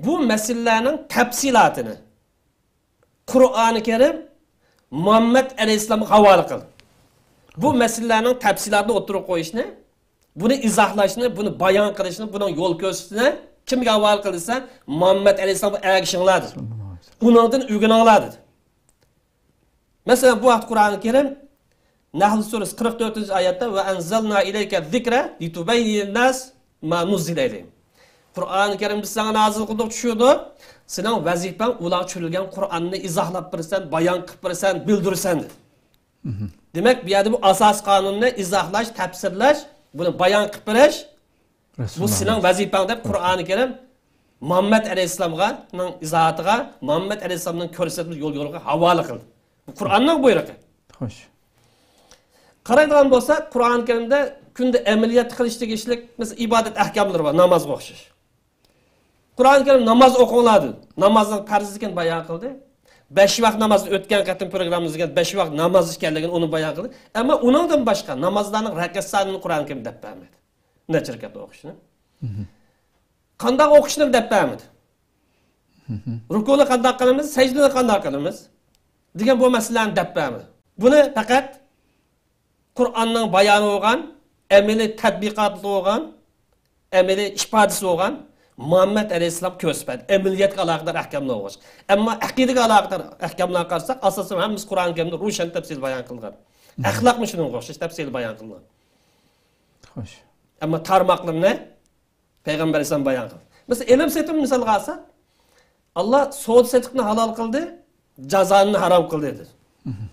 بۇ مەسىلىلەرنىڭ تەپسىلاتىنى قۇرئانى كەرىم مۇھەممەد ئەلەيھىسسالامغا ھاۋالە قىل. بۇ مەسىلىلەرنىڭ تەپسىلاتىنى ئوتتۇرىغا قويۇشنى، بۇنى ئىزاھلاشنى، بۇنى بايان قىلىشنى، بۇنىڭ يول كۆرسىتىشنى كىمگە ھاۋالە قىلدى دېسە، مۇھەممەد ئەلەيھىسسالامغا ئەگىشىڭلار دېدى. ساللاللاھۇ ئەلەيھى ۋەسەللەم. ئۇنىڭدىن ئۆگىنىڭلار دېدى. مەسىلەن، بۇ ھەقتە قۇرئانى كەرىم نەھل سۈرىسى قىرىق تۆتىنچى ئايەتتە، ۋە ئەنزەلنا ئىلەيكە زىكرە لىتۇبەييىنە لىنناس ما نۇززىلە ئىلەيھىم. قۇرئانى كەرىمنى بىز ساڭا نازىل قىلدۇق، چۈشۈردۇق. سېنىڭ ۋەزىپەڭ ئۇلارغا چۈشۈرۈلگەن قۇرئاننى ئىزاھلاپ بېرىسەن، بايان قىلىپ بېرىسەن، بىلدۈرىسەن دېدى. مھم. دېمەك، بۇ يەردە بۇ ئاساسىي قانۇننى ئىزاھلاش، تەپسىرلەش، بۇنى بايان قىلىپ بېرىش، بۇ رەسۇلۇللاھ سېنىڭ ئەلەيھىسسالام. ۋەزىپەڭ دەپ قۇرئانى كەرىم مۇھەممەد ئەلەيھىسسالامغا، نىڭ ئىزاھاتىغا، مۇھەممەد ئەلەيھىسسالامنىڭ كۆرسەتمە يول يورۇقىغا ھاۋالە قىلدى. بۇ قۇرئاننىڭ بۇيرۇقى. خوش. قارايدىغان بولساق، قۇرئانى كەرىمدە كۈندە ئەمەلىيەتتە قىلىش تېگىشلىك، مەسىلەن، ئىبادەت ئەھكاملىرى بار، نامازغا ئوخشاش. قۇرئانى كەرىم ناماز ئوقۇڭلار دېدى. نامازنىڭ پەرز ئىكەنلىكىنى بايان قىلدى. بەش ۋاق نامازنى ئۆتكەن قېتىم پروگراممىمىزدا بەش ۋاق ناماز ئىكەنلىكىنى ئۇنى بايان قىلدى. ئەمما ئۇنىڭدىن باشقا نامازلارنىڭ رەكەت سانىنى قۇرئانى كەرىم دەپ بەرمىدى. نەچچە رەكەت ئوقۇشنى. مھم. قانداق ئوقۇشنى دەپ بەرمىدى. مھم. رۇكۇنى قانداق قىلىمىز، سەجدىنى قانداق قىلىمىز دېگەن بۇ مەسىلىلەرنى دەپ بەرمىدى. بۇنى پەقەت قۇرئاننىڭ بايانى بولغان، ئەمەلىي تەتبىقاتى بولغان، ئەمەلىي ئىپادىسى بولغان مۇھەممەد ئەلەيھىسسالام كۆرسىتىپ بەردى. ئەمەلىيەتكە ئالاقىدار ئەھكاملار بولغاچ. ئەمما ئەقىدىگە ئالاقىدار ئەھكاملارغا قارىساق، ئاساسەن ھەممىسى قۇرئانى كەرىمدە روشەن تەپسىلى بايان قىلغان. مھم. ئەخلاقمۇ شۇنىڭغا ئوخشاش تەپسىلى بايان قىلغان. خوش. ئەمما تارماقلىرىنى پەيغەمبەر ئەلەيھىسسالام بايان قىلدى. مەسىلەن، ئېلىم سېتىم مىسالغا ئالساق، ئاللا سودا سېتىقنى ھالال قىلدى، جازانى ھارام قىلدى دېدى. مھم.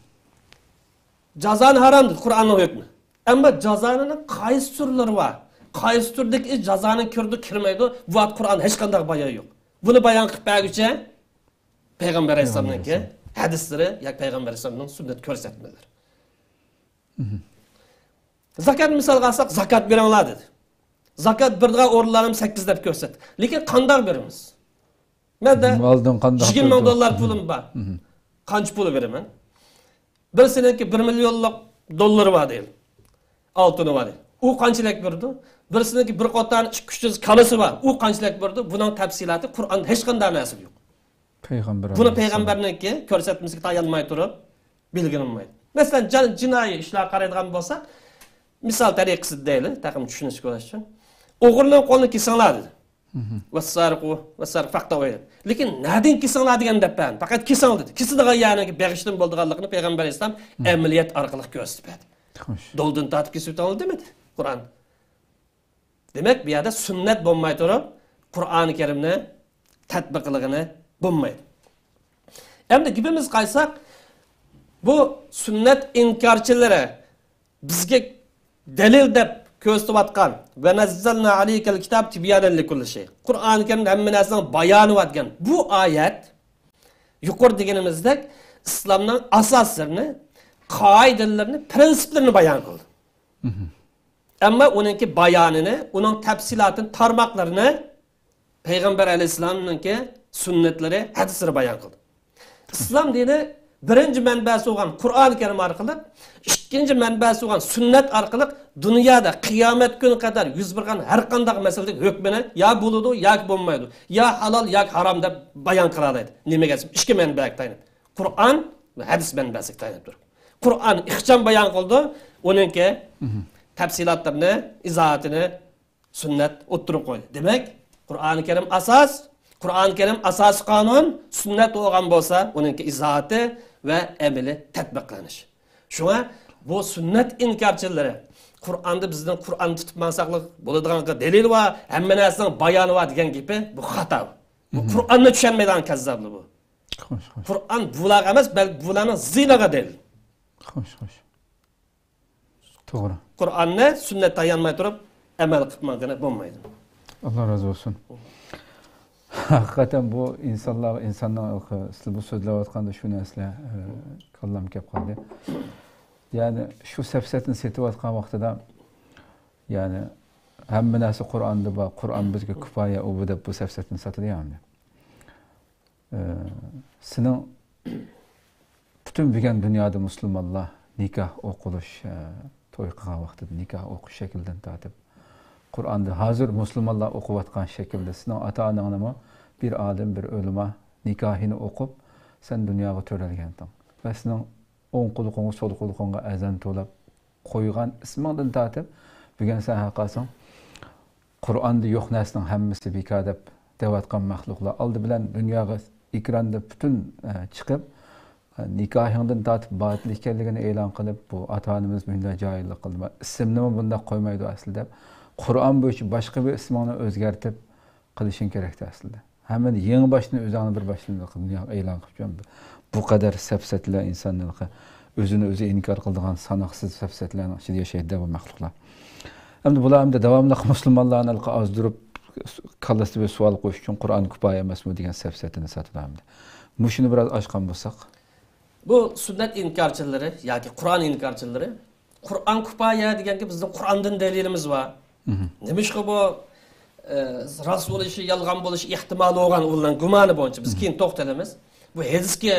جازانى ھارام دېدى، قۇرئاننىڭ ھۆكمى. ئەمما جازانىنىڭ قايسى تۈرلىرى بار؟ قايسى تۈردىكى ئىش جازانى كىرىدۇ، كىرمەيدۇ؟ بۇ ھەقتە قۇرئاندا ھېچقانداق بايان يوق. بۇنى بايان قىلىپ بەرگۈچى پەيغەمبەر ئەلەيھىسسالامنىڭكى پەيغەمبەر ئەلەيھىسسالام. ھەدىسلىرى ياكى پەيغەمبەر ئەلەيھىسسالامنىڭ سۈننەت كۆرسەتمىلىرى. مھم. زاكات مىسالغا ئالساق، زاكات بېرىڭلار دېدى. زاكات بېرىدىغان ئورۇنلارنى سەككىز دەپ كۆرسەتتى. لېكىن قانداق بېرىمىز؟ مەندە مھم، ئالدىن قانداق يىگىرمە مىڭ بىلدىڭىز؟ دوللار مھم. پۇلۇم بار. مھم. قانچە پۇل بېرىمەن؟ بىرسىنىڭكى بىر مىليونلۇق دوللىرى بار دەيلى. ئالتۇنى بار دەيلى. ئۇ قانچىلىك بېرىدۇ؟ بىرسىنىڭكى بىر قوتان ئىككى يۈز كالىسى بار. ئۇ قانچىلىك بېرىدۇ؟ بۇنىڭ تەپسىلاتى قۇرئاندا ھېچقانداق نەرسىدە يوق. پەيغەمبەر بۇنى ئەلەيھىسسالام. پەيغەمبەرنىڭكى كۆرسەتمىسىگە تايانماي تۇرۇپ بەلگىلەنمەيدۇ. مەسىلەن، جىن-، جىنايى ئىشلارغا قارايدىغان بولساق، مىسال تەرىقىسىدە دەيلى، تېخىمۇ چۈشىنىشكە بولۇش ئۈچۈن. ئوغرىنىڭ قولىنى كېسىڭلار دېدى. مھم. ۋەسسارىقۇ ۋەسسارىق فەقتەئۇ ئەيدىيەھۇمە. لېكىن نەدىن كېسىڭلار دېگەن دەپ بەرمىدى. پەقەت كېسىڭ دېدى. كېسىدىغان يەرنىڭكى بېغىشتىن بولىدىغانلىقىنى پەيغەمبەر ئەلەيھىسسالام مھم. ئەمەلىيەت ئارقىلىق كۆرسىتىپ بەردى. خوش. دولدىن تارتىپ كېسىۋېتىڭلار دېمىدى قۇرئان. دېمەك، بۇ يەردە سۈننەت بولماي تۇرۇپ، قۇرئانى كەرىمنى تەتبىق قىلغىلى بولمايدۇ. ئەمدى گېپىمىزگە قايتساق، بۇ سۈننەت ئىنكارچىلىرى بىزگە دەلىل دەپ كۆرسىتىۋاتقان، ۋە نەززەلنا ئەلەيكەل كىتابە تىبيانەن لىكۇللى شەي، قۇرئانى كەرىمدە ھەممە نەرسىنىڭ بايانى بار دېگەن بۇ ئايەت، يۇقىرىدا دېگىنىمىزدەك، ئىسلامنىڭ ئاساسلىرىنى، قائىدىلىرىنى، پىرىنسىپلىرىنى بايان قىلدى. مھم. ئەمما ئۇنىڭكى بايانىنى، ئۇنىڭ تەپسىلاتىنى، تارماقلىرىنى پەيغەمبەر ئەلەيھىسسالامنىڭكى سۈننەتلىرى، ھەدىسلىرى بايان قىلدى. ئىسلام دىنى بىرىنچى مەنبەسى بولغان قۇرئانى كەرىم ئارقىلىق، ئىككىنچى مەنبەسى بولغان سۈننەت ئارقىلىق دۇنيادا قىيامەت كۈنى قەدەر يۈز بەرگەن ھەر قانداق مەسىلىدىكى ھۆكمىنى يا بولىدۇ ياكى بولمايدۇ، يا ھالال ياكى ھارام دەپ بايان قىلالايدۇ. نېمىگە دېسە، ئىككى مەنبەگە تايىنىپ، قۇرئان ۋە ھەدىس مەنبەسىگە تايىنىپ تۇرۇپ. قۇرئان ئىخچام بايان قىلىدۇ، ئۇنىڭكى مھم. تەپسىلاتلىرىنى، ئىزاھاتىنى سۈننەت ئوتتۇرىغا قويدى. دېمەك، قۇرئانى كەرىم ئاساس، قۇرئانى كەرىم ئاساسىي قانۇن، سۈننەت بولغان بولسا، ئۇنىڭكى ئىزاھاتى ۋە ئەمەلىي تەتبىقلىنىش. شۇڭا بۇ سۈننەت ئىنكارچىلىرى قۇرئاندا بىزنىڭ قۇرئان تۇتۇپ ماڭساقلا بولىدىغانغا دەلىل بار، ھەممە نەرسىنىڭ بايانى بار دېگەن گېپى بۇ خاتا. بۇ مھم. قۇرئاننى چۈشەنمەيدىغان كەززاپلار بۇ. خوش، خوش. قۇرئان بۇلارغا ئەمەس، بەلكى بۇلارنىڭ زىيىنىغا دەلىل. خوش، خوش. توغرا. قۇرئاننى سۈننەتكە تايانماي تۇرۇپ ئەمەل قىلىپ ماڭغىلى بولمايدۇ. ئاللا رازى بولسۇن. ھەقىقەتەن بۇ ئىنسانلار، ئىنساننىڭ، سىز بۇ سۆزلەۋاتقاندا شۇ نەرسىلەر، ئە، كاللام كەپ قالدى. يەنى شۇ سەپسەتىنى سېتىۋاتقان ۋاقتىدا، يەنى ھەممە نەرسە قۇرئاندا بار، قۇرئان بىزگە كۇپايە، ئۇ بۇ دەپ بۇ سەپسەتىنى ساتىدۇ يەنى. ئە، سېنىڭ پۈتۈن بۈگۈن دۇنيادا مۇسۇلمانلار نىكاھ ئوقۇلۇش، ئە، توي قىلغان ۋاقتىدا نىكاھ ئوقۇش شەكلىدىن تارتىپ، قۇرئاندا ھازىر مۇسۇلمانلار ئوقۇۋاتقان شەكىلدە سېنىڭ ئاتا-ئاناڭنىمۇ بىر ئالىم، بىر ئۆلىما نىكاھىنى ئوقۇپ، سەن دۇنياغا تۆرەلگەنتىڭ. ۋە سېنىڭ ئوڭ قۇلىقىڭغا، سول قۇلىقىڭغا ئەزان توۋلاپ قويغان ئىسمىڭدىن تارتىپ، بۈگۈن سەن ھەققاسىڭ قۇرئاندا يوق نەرسىنىڭ ھەممىسى بىكار دەپ دەۋاتقان مەخلۇقلار ئالدى بىلەن دۇنياغا ئېكراندا پۈتۈن، ئە، چىقىپ، ئە، نىكاھىڭدىن تارتىپ باتىل ئىكەنلىكىنى ئېلان قىلىپ، بۇ ئاتا-ئانىمىز مۇنداق جاھىللىق قىلدى، ئىسىمنىمۇ بۇنداق قويمايدۇ ئەسلى دەپ، قۇرئان بويىچە باشقا بىر ئىسمىڭنى ئۆزگەرتىپ قىلىشىڭ كېرەكتى ئەسلىدە. ھەممىنى يېڭى باشتىن ئۆزۈڭنى بىر باشتىن دۇنياغا ئېلان قىلىپ، بۇ قەدەر سەپسەتىلەر ئىنساننى ئۆزىنى ئۆزى ئىنكار قىلىدىغان ساناقسىز سەپسەتىلەرنىڭ ئىچىدە ياشايدۇ بۇ مەخلۇقلار. ئەمدى بۇلار ئەمدى داۋاملىق مۇسۇلمانلارنى ئازدۇرۇپ، كاللىسىدا بىر سوئال قويۇش ئۈچۈن قۇرئان كۇپايە ئەمەسمۇ دېگەن سەپسەتىنى ساتىدۇ ئەمدى. مۇشۇنى بىراز ئاچقان بولساق. بۇ سۈننەت ئىنكارچىلىرى ياكى قۇرئان ئىنكارچىلىرى، قۇرئان كۇپايە دېگەنگە بىزنىڭ قۇرئاندىن دەلىلىمىز بار. مھم. نېمىشقا بۇ، ئە، راست بولۇشى، يالغان بولۇشى ئېھتىمالى بولغان ئۇلارنىڭ گۇمانى بويىچە بىز مھم. كېيىن توختىلىمىز. بۇ ھەدىسكە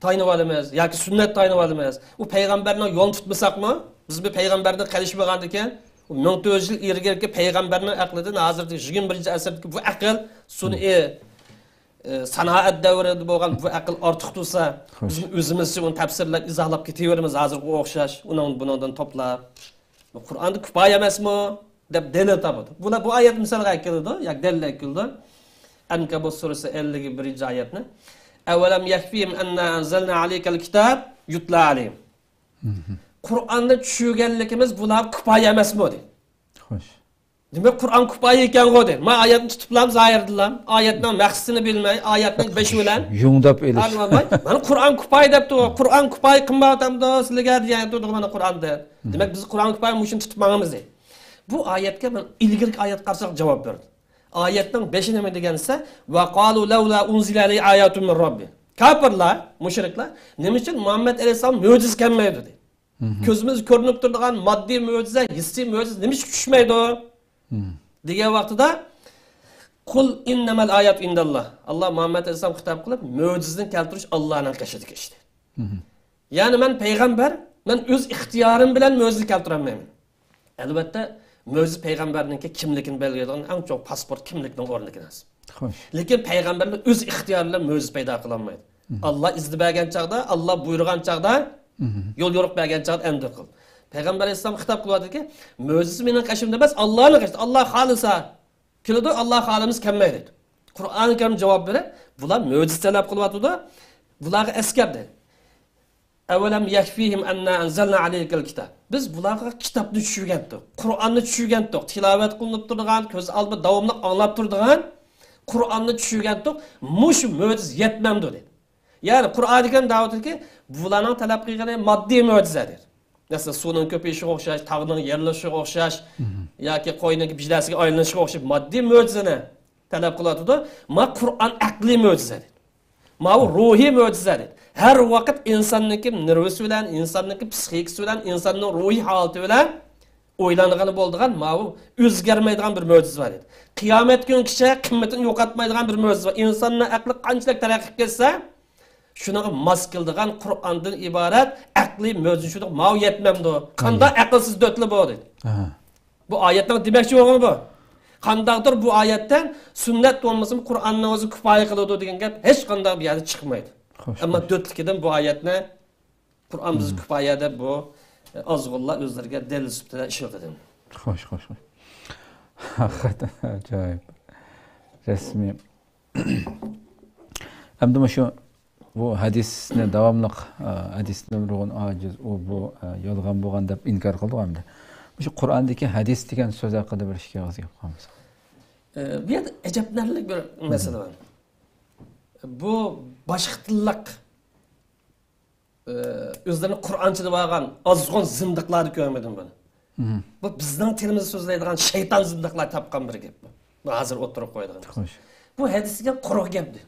تايىنىۋالىمىز ياكى سۈننەت تايىنىۋالىمىز. ئۇ پەيغەمبەرنىڭ يولىنى تۇتمىساقمۇ، بىز بىر پەيغەمبەردىن قېلىشىپ بولغاندىكىن، ئۇ مىڭ تۆت يۈز يىل ئىلگىرىكى پەيغەمبەرنىڭ ئەقلىدىن ھازىرقى يىگىرمە بىرىنچى ئەسىردىكى بۇ ئەقىل سۈنئىي، ئە، سانائەت دەۋرىدە بولغان بۇ ئەقىل ئارتۇق تۇرسا، خوش. بىزمۇ ئۆزىمىزچە ئۇنى تەپسىرلەپ، ئىزاھلاپ كېتىۋېرىمىز ھازىرغا ئوخشاش، ئۇنىڭ بۇنىڭدىن توپلاپ. بۇ قۇرئاندا كۇپايە ئەمەسمۇ؟ دەپ دەلىل تاپىدۇ. بۇلار بۇ ئايەت مىسالغا ئەكېلىدۇ، ياكى دەلىل ئەكېلىدۇ. ئەنكەبۇت سۈرىسى ئەللىك بىرىنچى ئايەتنى. ئەۋەلەم يەكفىھىم ئەننا ئەنزەلنا ئەلەيكەل كىتاب يۇتلا ئەلەيھىم. مھم. قۇرئاننى چۈشۈرگەنلىكىمىز بۇلارغا كۇپايە ئەمەسمۇ دەيدۇ. خوش. دېمەك، قۇرئان كۇپايە ئىكەنغۇ دەيدۇ. ما ئايەتنى تۇتۇپلام زاھىرىدىلا. ئايەتنىڭ مەقسىتىنى بىلمەي، ئايەتنىڭ بېشى بىلەن يۇڭداپ ئېلىش. ئاڭلىماي، مانا قۇرئان كۇپايە دەپتۇ. قۇرئان كۇپايە قىلمايۋاتامدۇ سىلىگە دېگەن تۇردۇق مانا قۇرئاندا. مم. دېمەك، بىز قۇرئان كۇپايە مۇشۇنى تۇتۇپ ماڭىمىز دەيدۇ. بۇ ئايەتكە مانا ئىلگىرىكى ئايەت قارىساق جاۋاب بەردى. ئايەتنىڭ بېشى نېمە دېگەن دېسە، ۋە قالۇ لەۋلا ئۇنزىلە ئەلەيھى ئايەتۇن مىن رەببى. كاپىرلار، مۇشرىكلار نېمە ئۈچۈن مۇھەممەد ئەلەيھىسسالام مۆجىزە كەلمەيدۇ دەيدۇ. مھم. كۆزىمىزگە كۆرۈنۈپ تۇرىدىغان ماددىي مۆجىزە، ھېسسىي مۆجىزە نېمە ئۈچۈن چۈشمەيدۇ؟ مھم. دېگەن ۋاقتىدا، قۇل ئىننەمەل ئاياتۇ ئىندەللا. ئاللا مۇھەممەد ئەلەيھىسسالامغا خىتاب قىلىپ، مۆجىزىنى كەلتۈرۈش ئاللانىڭ قېشىدىكى ئىش دەيدۇ. مھم. يەنى مەن پەيغەمبەر، مەن ئۆز ئىختىيارىم بىلەن مۆجىزە كەلتۈرەلمەيمەن. ئەلۋەتتە، مۆجىزە پەيغەمبەرنىڭكى كىملىكىنى بەلگىلەيدىغان ئەڭ چوڭ پاسپورت كىملىكنىڭ ئورنىدىكى نەرسە. خوش. لېكىن پەيغەمبەرلەر ئۆز ئىختىيارى بىلەن مۆجىزە پەيدا قىلالمايدۇ. مھم. ئاللا ئىزنى بەرگەن چاغدا، ئاللا بۇيرۇغان چاغدا، مھم. يول يورۇق بەرگەن چاغدا ئەمدى قىل. پەيغەمبەر ئەلەيھىسسالام خىتاب قىلىۋاتىدۇكى، مۆجىزە مېنىڭ قېشىمدا ئەمەس، ئاللانىڭ قېشىدا. ئاللا خالىسا كېلىدۇ، ئاللا خالىمىسا كەلمەيدۇ. قۇرئانى كەرىم جاۋاب بېرىپ، بۇلار مۆجىزە تەلەپ قىلىۋاتىدۇ. بۇلارغا ئەسكەردى. ئەۋەلەم يەكفىھىم ئەننا ئەنزەلنا ئەلەيكەل كىتاب. بىز بۇلارغا كىتابنى چۈشۈرگەنتۇق، قۇرئاننى چۈشۈرگەنتۇق، تىلاۋەت قىلىنىپ تۇرىدىغان، كۆز ئالدىدا داۋاملىق ئاڭلاپ تۇرىدىغان قۇرئاننى چۈشۈرگەنتۇق، مۇشۇ مۆجىزە يەتمەمدۇ دەيدۇ. يەنى قۇرئانى كەرىم دەۋاتىدۇكى، بۇلارنىڭ تەلەپ قىلغىنى ماددىي مۆجىزە دەيدۇ. مەسىلەن، سۇنىڭ كۆپىيىشىگە ئوخشاش، تاغنىڭ يېرىلىشىگە ئوخشاش، مھم. ياكى قوينىڭ بىجلەسىگە ئايلىنىشىغا ئوخشاش ماددىي مۆجىزىنى تەلەپ قىلىۋاتىدۇ. ما قۇرئان ئەقلىي مۆجىزە دەيدۇ. ماۋۇ روھىي مۆجىزە دەيدۇ. ھەر ۋاقىت ئىنساننىڭكى نېرۋىسى بىلەن، ئىنساننىڭكى پسىخىكىسى بىلەن، ئىنساننىڭ روھىي ھالىتى بىلەن ئويلانغىلى بولىدىغان ماۋۇ ئۆزگەرمەيدىغان بىر مۆجىزە بار دەيدۇ. قىيامەت كۈنىگىچە قىممىتىنى يوقاتمايدىغان بىر مۆجىزە بار. ئىنساننىڭ ئەقلى قانچىلىك تەرەققىي قىلسا، شۇنىڭغا ماس كېلىدىغان قۇرئاندىن ئىبارەت ئەقلىي مۆجىزە شۇنداق ماۋۇ يەتمەمدۇ؟ قانداق ئەقىلسىز دۆتلا بۇ دەيدۇ. ئاھا. بۇ ئايەتنىڭ دېمەكچى بولغىنى بۇ. قانداقتۇر بۇ ئايەتتىن سۈننەت بولمىسىمۇ قۇرئاننىڭ ئۆزى كۇپايە قىلىدۇ دېگەن گەپ ھېچقانداق بىر يەردە چىقمايدۇ. خوش، ئەمما خوش. دۆتلۈكىدىن بۇ ئايەتنى قۇرئان بىز مم. كۇپايە دەپ بۇ، ئە، ئازغۇنلار ئۆزلىرىگە دەلىل سۈپىتىدە ئىشلىتىدۇ. خوش، خوش، خوش. ھەقىقەتەن ئاجايىپ. رەسمىي. ئەمدى مۇشۇ بۇ ھەدىسنى داۋاملىق، ئە، ھەدىستىن نۇرغۇن ئاجىز، ئۇ بۇ، ئە، يالغان بولغان دەپ ئىنكار قىلدۇق ئەمدى. مۇشۇ قۇرئاندىكى ھەدىس دېگەن سۆز ھەققىدە بىر ئىككى ئېغىز گەپ قىلمىساق. ئە، بۇ يەردە ئەجەبلىنەرلىك بىر مەسىلە بار. بۇ باشقا تىللىق ئۆزلىرىنى قۇرئانچى دەپ ئالغان ئازغۇن زىندىقلاردا كۆرمىدىم بۇنى. مم. بۇ بىزنىڭ تىلىمىزدا سۆزلەيدىغان شەيتان زىندىقلار تاپقان بىر گەپ بۇ. بۇ ھازىر ئوتتۇرىغا قويىدىغان. خوش. بۇ ھەدىس دېگەن قۇرۇق گەپ دېدى.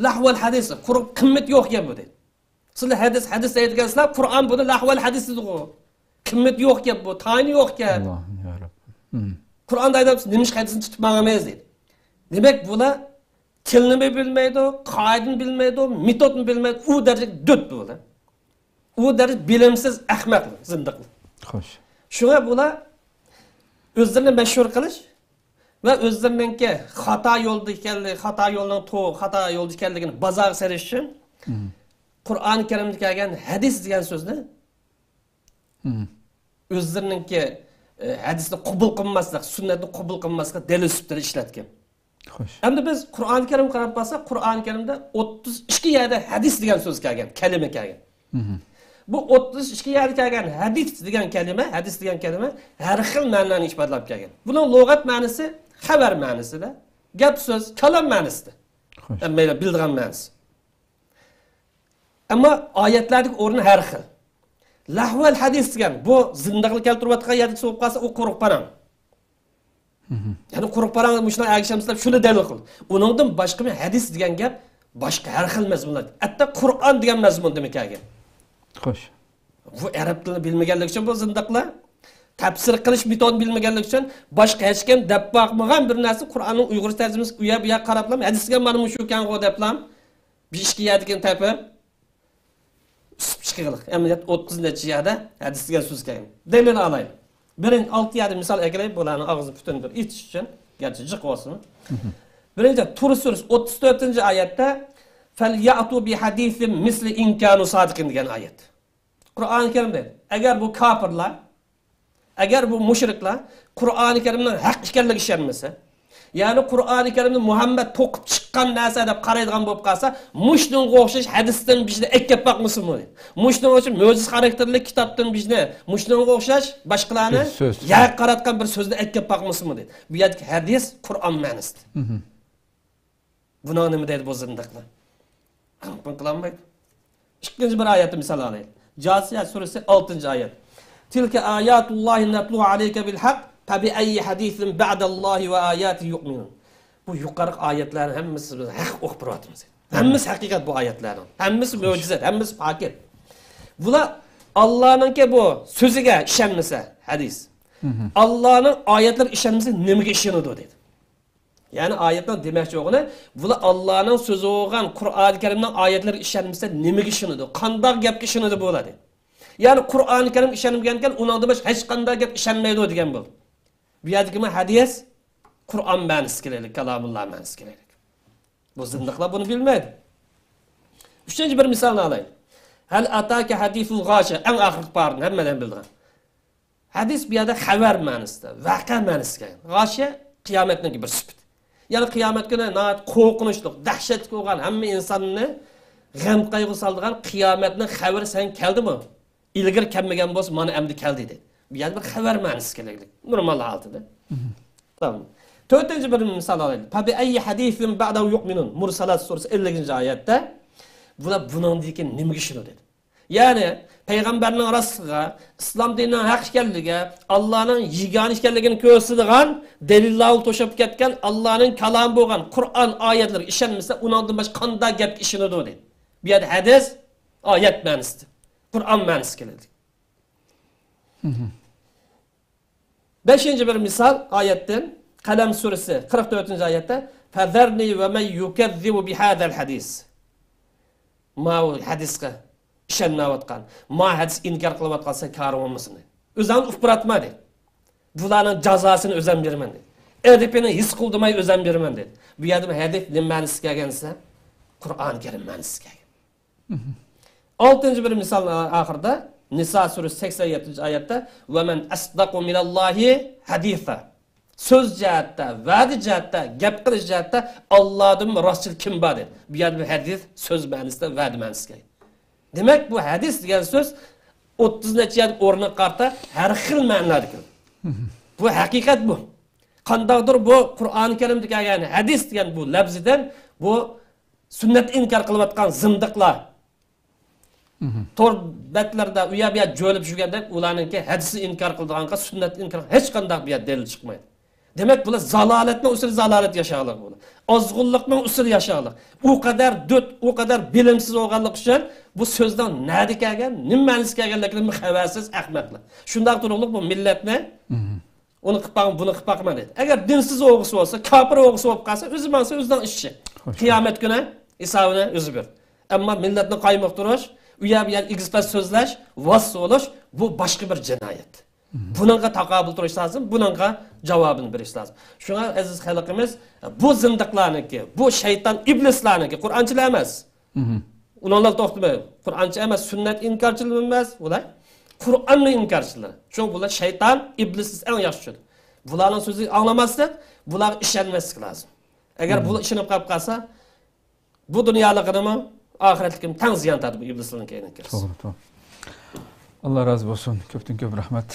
لەھۋەل ھەدىس، قۇرۇق، قىممىتى يوق گەپ بۇ دېدى. سىلەر ھەدىس، ھەدىس دەيدىكەنسىلەر، قۇرئان بۇنى لەھۋەل ھەدىس دېدىغۇ. قىممىتى يوق گەپ بۇ، تايىنى يوق گەپ. ئاللاھ يا رەببى. قۇرئان دەيدۇ، نېمىشقا ھەدىسنى تۇتۇپ ماڭىمىز دېدى. دېمەك، بۇلار تىلنىمۇ بىلمەيدۇ، قائىدىنى بىلمەيدۇ، مېتودنى بىلمەيدۇ، ئۇ دەرىجىدە دۆت بۇلار. ئۇ دەرىجە بىلىمسىز ئەخمەقلار، زىندىقلار. خوش. شۇڭا بۇلار ئۆزلىرىنى مەشھۇر قىلىش ۋە ئۆزلىرىنىڭكى خاتا يولدا ئىكەنلىكى، خاتا يولنىڭ تو-، خاتا يولدا ئىكەنلىكىنى بازارغا سېلىش ئۈچۈن قۇرئان كەرىمدە كەلگەن ھەدىس دېگەن سۆزنى ئۆزلىرىنىڭكى، ئە، ھەدىسنى قوبۇل قىلماسلىق، سۈننەتنى قوبۇل قىلماسلىق دەلىل سۈپىتىدە ئىشلەتكەن. خوش. ئەمدى بىز قۇرئان كەرىمگە قاراپ قالساق، قۇرئان كەرىمدە ئوتتۇز ئىككى يەردە ھەدىس دېگەن سۆز كەلگەن، كەلىمە كەلگەن. بۇ ئوتتۇز ئىككى يەردە كەلگەن ھەدىس دېگەن كەلىمە، ھەدىس دېگەن كەلىمە ھەر خىل مەنىنى ئىپادىلەپ كەلگەن. بۇنىڭ لۇغەت مەنىسى خەۋەر مەنىسىدە، گەپ سۆز، كالام مەنىسىدە. خوش. ھەممەيلەن بىلىدىغان مەنىسى. ئەمما ئايەتلەردىكى ئورنى ھەر خىل. لەھۋەل ھەدىس دېگەن، بۇ زىندىقلار كەلتۈرۈۋاتقان يەردىكى سۆز بولۇپ قالسا، ئۇ قۇرۇق پاراڭ. يەنى قۇرۇق پاراڭ مۇشۇنداق ئەگىشەمسىلەر، شۇنى دەلىل قىل. ئۇنىڭدىن باشقا بىر ھەدىس دېگەن گەپ باشقا ھەر خىل مەزمۇنلار. ھەتتا قۇرئان دېگەن مەزمۇندىمۇ كەلگەن. خوش. بۇ ئەرەب تىلىنى بىلمىگەنلىكى ئۈچۈن بۇ زىندىقلار، تەپسىر قىلىش مېتودىنى بىلمىگەنلىكى ئۈچۈن باشقا ھېچكىم دەپ باقمىغان بىر نەرسە قۇرئاننىڭ ئۇيغۇرچە تەرجىمىسى ئۇ يەر بۇ يەرگە قاراپلا، ھەدىس دېگەن مانا مۇشۇ ئىكەنغۇ دەپلا، بىر ئىككى يەردىكىنى تېپىپ، ئۈسۈپ چىقىغلىق. ئەمەلىيەتتە ئوتتۇز نەچچە يەردە ھەدىس دېگەن سۆز كەلگەن. دەلىل ئالايلى. بىرىنچى، ئالتە يەردە مىسال ئەكېلەي، بۇلارنىڭ ئاغزىنى پۈتۈندۈر ئېچىش ئۈچۈن. گەرچە جىق بولسىمۇ. بىرىنچى، تۇر سۈرىسى ئوتتۇز تۆتىنچى ئايەتتە، فەليەتۇ بىھەدىسىم مىسلىھى ئىن كانۇ سادىقىن دېگەن ئايەت. قۇرئانى كەرىمدە، ئەگەر بۇ كاپىرلار، ئەگەر بۇ مۇشرىكلار قۇرئانى كەرىمنىڭ ھەق ئىكەنلىكىگە ئىشەنمىسە، يەنى قۇرئانى كەرىمنى مۇھەممەد توقۇپ چىققان نەرسە دەپ قارايدىغان بولۇپ قالسا، مۇشۇنىڭغا ئوخشاش ھەدىستىن بىزنى ئەكەپ باقمىسىمۇ؟ مۇشۇنىڭغا ئوخشاش مۆجىزە خاراكتېرلىك كىتابتىن بىزنى، مۇشۇنىڭغا ئوخشاش باشقىلارنى بىر سۆز. يەرگە قاراتقان بىر سۆزنى ئەكەپ باقمىسىمۇ دەيدۇ. بۇ يەردىكى ھەدىس قۇرئان مەنىسىدە. بۇنىڭ نېمە دەيدۇ بۇ زىندىقلار؟ ئاڭلىقىنى قىلالمايدۇ. ئىككىنچى بىر ئايەتتىن مىسال ئالايلى. جاسىيە سۈرىسى ئالتىنچى ئايەت. تىلكە ئاياتۇللاھى نەتلۇھا ئەلەيكە بىل ھەق، فەبىئەييى ھەدىسىن بەئدەللاھى ۋە ئاياتىھى يۇئمىنۇن. بۇ يۇقىرىقى ئايەتلەرنىڭ ھەممىسى بىز ھەق ئوقۇپ تۇرۇۋاتىمىز. ھەممىسى ھەقىقەت بۇ ئايەتلەرنىڭ. ھەممىسى مۆجىزە، ھەممىسى پاكىت. بۇلار ئاللانىڭكى بۇ سۆزىگە ئىشەنمىسە، ھەدىس. ئاللانىڭ ئايەتلىرىگە ئىشەنمىسە، نېمىگە ئىشىنىدۇ دەيدۇ. يەنى ئايەتنىڭ دېمەكچى بولغىنى، بۇلار ئاللانىڭ سۆزى بولغان قۇرئانى كەرىمنىڭ ئايەتلىرىگە ئىشەنمىسە، نېمىگە ئىشىنىدۇ؟ قانداق گەپكە ئىشىنىدۇ بۇلار دەيدۇ. يەنى قۇرئانى كەرىمگە ئىشەنمىگەنكەن، ئۇنىڭدىن باشقا ھېچقانداق گەپكە ئىشەنمەيدۇ دېگەن بولدى. بۇ يەردىكى مانا ھەدىس قۇرئان مەنىسى كېلەيلى، كالامۇللا مەنىسى كېلەيلى. بۇ زىندىقلار بۇنى بىلمەيدۇ. ئۈچىنچى بىر مىسالنى ئالايلى. ھەل ئاتاكە ھەدىسۇل غاشىيە، ئەڭ ئاخىرقى پارىنى ھەممەدىن بىلىدىغان. ھەدىس بۇ يەردە خەۋەر مەنىسىدە، ۋەقە مەنىسىگە كەلگەن. غاشىيە قىيامەتنىڭكى بىر سۈپىتى. يەنى قىيامەت كۈنى ناھايىتى قورقۇنچلۇق، دەھشەتلىك بولغان، ھەممە ئىنساننى غەم قايغۇ سالىدىغان قىيامەتنىڭ خەۋىرى سەن كەلدىمۇ؟ ئىلگىرى كەلمىگەن بولسا، مانا ئەمدى كەلدى دەيدۇ. بۇ يەردە بىر خەۋەر مەنىسى كېلەيلى، نورمال ھالىتىدە. تامام. تۆتىنچى بىر مىسال ئالايلى. فەبىئەييى ھەدىسىن بەئدەھۇ يۇئمىنۇن. مۇرسالات سۈرىسى ئەللىكىنچى ئايەتتە، بۇلار بۇنىڭدىن كېيىن نېمىگە ئىشىنىدۇ دەيدۇ. يەنى پەيغەمبەرنىڭ راستلىقىغا، ئىسلام دىنىنىڭ ھەق ئىكەنلىكىگە، ئاللانىڭ يېگانە ئىكەنلىكىنى كۆرسىتىدىغان دەلىللارغا توشۇپ كەتكەن ئاللانىڭ كالامى بولغان قۇرئان ئايەتلىرىگە ئىشەنمىسە، ئۇنىڭدىن باشقا قانداق گەپكە ئىشىنىدۇ دەيدۇ. بۇ يەردە ھەدىس ئايەت مەنىسىدە، قۇرئان مەنىسى كېلىدۇ. بەشىنچى بىر مىسال ئايەتتىن، قەلەم سۈرىسى قىرىق تۆتىنچى ئايەتتە، فەزەرنى ۋە مەن يۇكەززىبۇ بىھازەل ھەدىس. ماۋۇ ھەدىسقە ئىشەنمەيۋاتقان، ما ھەدىس ئىنكار قىلىۋاتقان سەن كارىڭ بولمىسۇن دەيدۇ. ئۆزۈڭنى ئۇپراتما دەيدۇ. بۇلارنىڭ جازاسىنى ئۆزۈم بېرىمەن دەيدۇ. ئەدىپىنى ھېس قىلدۇرماي ئۆزۈم بېرىمەن دەيدۇ. بۇ يەردە ھەدىس نېمە مەنىسى كەلگەن دېسە، قۇرئان كەرىم مەنىسى كەلگەن. ئالتىنچى بىر مىسال ئاخىرىدا، نىسا سۈرىسى سەكسەن يەتتىنچى ئايەتتە، ۋە مەن ئەسدەقۇ مىنەللاھى ھەدىسا. سۆز جەھەتتە، ۋەدە جەھەتتە، گەپ قىلىش جەھەتتە ئاللادىن راستچىل كىم بار دەيدۇ. بۇ يەردە بۇ ھەدىس سۆز مەنىسىدە، ۋەدە مەنىسىگە. دېمەك، بۇ ھەدىس دېگەن سۆز ئوتتۇز نەچچە يەردە ئورنىغا قارىتا ھەر خىل مەنىلەردە كېلىدۇ. بۇ ھەقىقەت بۇ. قانداقتۇر بۇ قۇرئانى كەرىمدە كەلگەن ھەدىس دېگەن بۇ لەپزىدىن بۇ سۈننەتنى ئىنكار قىلىۋاتقان زىندىقلار، تور بەتلىرىدە ئۇ يەر بۇ يەر جۆلىپ يۈرگەندەك، ئۇلارنىڭكى ھەدىسنى ئىنكار قىلىدىغانغا سۈننەتنى ئىنكار قىلغان ھېچقانداق بۇ يەر دەلىل چىقمايدۇ. دېمەك، بۇلار زالالەتنىڭ ئۈستىدە زالالەت ياشاغانلىق بۇلار. ئازغۇنلۇقنىڭ ئۈستىدە ياشاغانلىق. ئۇ قەدەر دۆت، ئۇ قەدەر بىلىمسىز بولغانلىقى ئۈچۈن بۇ سۆزنىڭ نەدە كەلگەن، نېمە مەنىسى كەلگەنلىكىدىن خەۋەرسىز ئەخمەقلار. شۇنداق تۇرۇقلۇق بۇ مىللەتنى ئۇنى قىلىپ باقماڭ، بۇنى قىلىپ باقماڭ دەيدۇ. ئەگەر دىنسىز ئوغرىسى بولسا، كاپىر ئوغرىسى بولۇپ قالسا، ئۆزى ماڭسا ئۆزىنىڭ ئىشى. خوش. قىيامەت كۈنى ھېسابىنى ئۆزى بېرىدۇ. ئەمما مىللەتنى قايمۇقتۇرۇش، ئۇ يەر بۇ يەر ئېگىز پەس سۆزلەش، ۋاس بولۇش، بۇ باشقا بىر جىنايەت. بۇنىڭغا تاقابىل تۇرۇش لازىم، بۇنىڭغا جاۋابىنى بېرىش لازىم. شۇڭا ئەزىز خەلقىمىز، بۇ زىندىقلارنىڭكى، بۇ شەيتان ئىبلىسلارنىڭكى، قۇرئانچىلار ئەمەس. ئۇلارلا توختىماي، قۇرئانچى ئەمەس، سۈننەت ئىنكارچىلىرى ئەمەس بۇلار. قۇرئاننى ئىنكارچىلىرى. چۈنكى بۇلار شەيتان، ئىبلىس دېسە ئەڭ ياخشى چۈشىنىدۇ. بۇلارنىڭ سۆزىگە ئاڭلىماسلىق، بۇلارغا ئىشەنمەسلىك لازىم. ئەگەر بۇلار ئىشىنىپ قاپ قالسا، بۇ دۇنيالىقىدىمۇ، ئاخىرەتلىكىمۇ تەڭ زىيان تارتىدۇ بۇ ئىبلىسلارنىڭ كەينىگە كىرسە. توغرا، توغرا. ئاللا رازى بولسۇن. كۆپتىن كۆپ رەھمەت.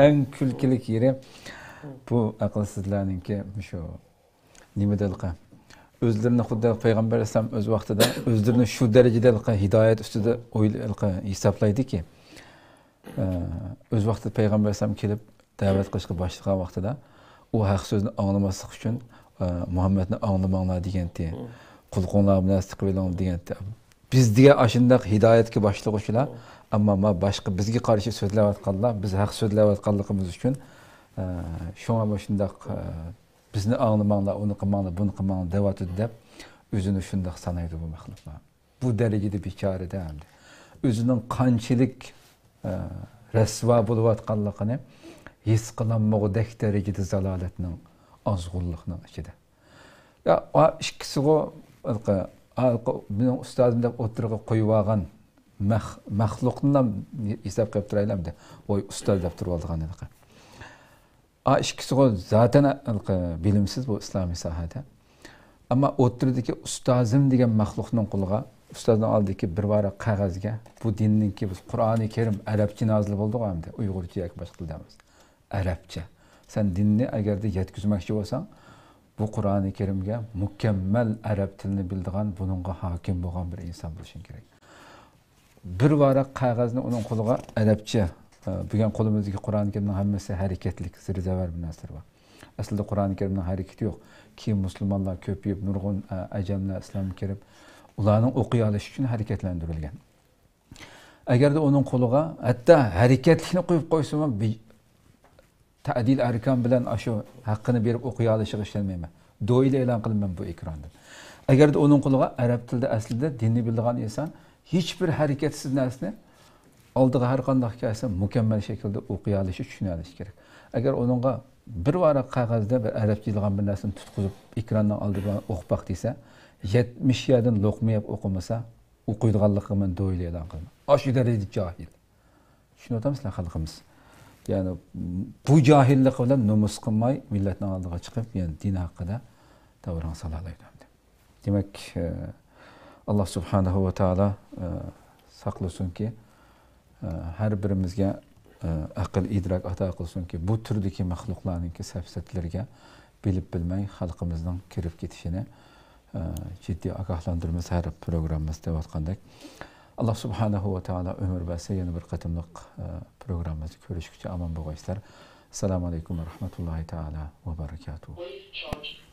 ئەڭ كۈلكىلىك يېرى بۇ ئەقىلسىزلەرنىڭكى شۇ نېمە دەلقە. ئۆزلىرىنى خۇددى پەيغەمبەر ئەلەيھىسسالام ئۆز ۋاقتىدا ئۆزلىرىنى شۇ دەرىجىدە ھىدايەت ئۈستىدە ئويل-، ھېسابلايدىكى، ئە، ئۆز ۋاقتىدا پەيغەمبەر ئەلەيھىسسالام كېلىپ دەۋەت قىلىشقا باشلىغان ۋاقتىدا ئۇ ھەق سۆزنى ئاڭلىماسلىق ئۈچۈن، ئە، مۇھەممەدنى ئاڭلىماڭلار دېگەنتى. قۇلىقىڭلارغا بىر نەرسە تىقىۋېلىڭ دېگەنتى. بىز دېگەن ئاشۇنداق ھىدايەتكە باشلىغۇچىلار، ئەمما ما باشقا بىزگە قارشى سۆزلەۋاتقانلار، بىز ھەق سۆزلەۋاتقانلىقىمىز ئۈچۈن، ئە، شۇڭا مۇشۇنداق، ئە، بىزنى ئاڭلىماڭلار، ئۇنى قىلماڭلار، بۇنى قىلماڭلار دەۋاتىدۇ دەپ، ئۆزىنى شۇنداق سانايدۇ بۇ مەخلۇقلار. بۇ دەرىجىدە بىچارىدە ئەمدى. ئۆزىنىڭ قانچىلىك، ئە، رەسۋا بولۇۋاتقانلىقىنى ھېس قىلالمىغۇدەك دەرىجىدە زالالەتنىڭ، ئازغۇنلۇقنىڭ ئىچىدە. يا، ئا، ئىككىسىغۇ، ھېلىقى، ھېلىقى مېنىڭ ئۇستازىم دەپ ئوتتۇرىغا قويۇۋالغان مەخ-، مەخلۇقنىلا ھېساب قىلىپ تۇرايلى ئەمدى. ۋاي، ئۇستاز دەپ تۇرۇۋالىدىغان ھېلىقى. ئا، ئىككىسىغۇ زاتەن ھېلىقى بىلىمسىز بۇ ئىسلامىي ساھەدە. ئەمما ئوتتۇرىدىكى ئۇستازىم دېگەن مەخلۇقنىڭ قولىغا، ئۇستازنىڭ ئالدىدىكى بىر ۋاراق قەغەزگە، بۇ دىننىڭكى، بىز قۇرئانى كەرىم ئەرەبچە نازىل بولدىغۇ ئەمدى، ئۇيغۇرچە ياكى باشقا تىلدا ئەمەس. ئەرەبچە. سەن دىننى ئەگەردە يەتكۈزمەكچى بولساڭ، بۇ قۇرئانى كەرىمگە مۇكەممەل ئەرەب تىلىنى بىلىدىغان، بۇنىڭغا ھاكىم بولغان بىر ئىنسان بولۇشۇڭ كېرەك. بىر ۋاراق قەغەزنى ئۇنىڭ قولىغا ئەرەبچە، ئە، بۈگۈن قولىمىزدىكى قۇرئانى كەرىمنىڭ ھەممىسى ھەرىكەتلىك، زىرە-زەۋەر بىر نەرسىلەر بار. ئەسلىدە قۇرئانى كەرىمنىڭ ھەرىكىتى يوق. كېيىن مۇسۇلمانلار كۆپىيىپ، نۇرغۇن، ئە، ئەجەملەر ئىسلامغا كىرىپ، ئۇلارنىڭ ئوقۇيالىشى ئۈچۈن ھەرىكەتلەندۈرۈلگەن. ئەگەردە ئۇنىڭ قولىغا ھەتتا ھەرىكەتلىكنى قويۇپ قويسىمۇ، بى-، تەدىل ئەركان بىلەن ئاشۇ ھەققىنى بېرىپ ئوقۇيالىشىغا ئىشەنمەيمەن. دوئىلى ئېلان قىلىمەن بۇ ئېكراندىن. ئەگەردە ئۇنىڭ قولىغا ئەرەب تىلىدا ئەسلىدە دىننى بىلىدىغان ئىنسان ھېچبىر ھەرىكەتسىز نەرسىنى ئالدىغا ھەر قانداق كەلسە مۇكەممەل شەكىلدە ئوقۇيالىشى، چۈشىنەلىشى كېرەك. ئەگەر ئۇنىڭغا بىر ۋاراق قەغەزدە بىر ئەرەبچە يېزىلغان بىر نەرسىنى تۇتقۇزۇپ ئېكراننىڭ ئالدىدا ئوقۇپ باق دېسە، يەتمىش يەردىن لوقما يەپ ئوقۇمىسا، ئوقۇيدىغانلىقىغا مەن دوئىلى ئېلان قىلىمەن. ئاشۇ دەرىجىدە جاھىل. چۈشىنىۋاتامسىلەر خەلقىمىز؟ يەنى بۇ جاھىللىقى بىلەن نومۇس قىلماي مىللەتنىڭ ئالدىغا چىقىپ، يەنى دىن ھەققىدە داۋراڭ سالالايدۇ ئەمدى. دېمەك، ئە، ئاللا سۇبھانەھۇ ۋە تائالا، ئە، ساقلىسۇنكى، ئە، ھەر بىرىمىزگە، ئە، ئەقىل، ئىدراك ئاتا قىلسۇنكى، بۇ تۈردىكى مەخلۇقلارنىڭكى سەپسەتىلىرىگە بىلىپ بىلمەي خەلقىمىزنىڭ كىرىپ كېتىشىنى، ئە، جىددىي ئاگاھلاندۇرىمىز ھەر پروگراممىمىزدا دەۋاتقاندەك. ئاللا سۇبھانەھۇ ۋە تائالا ئۆمۈر بەرسە، يەنە بىر قېتىملىق، ئە، پروگراممىمىزدا كۆرۈشكۈچە ئامان بولغايسىلەر. ئەسسالامۇ ئەلەيكۇم ۋە رەھمەتۇللاھى تائالا ۋە بەرىكاتۇھۇ.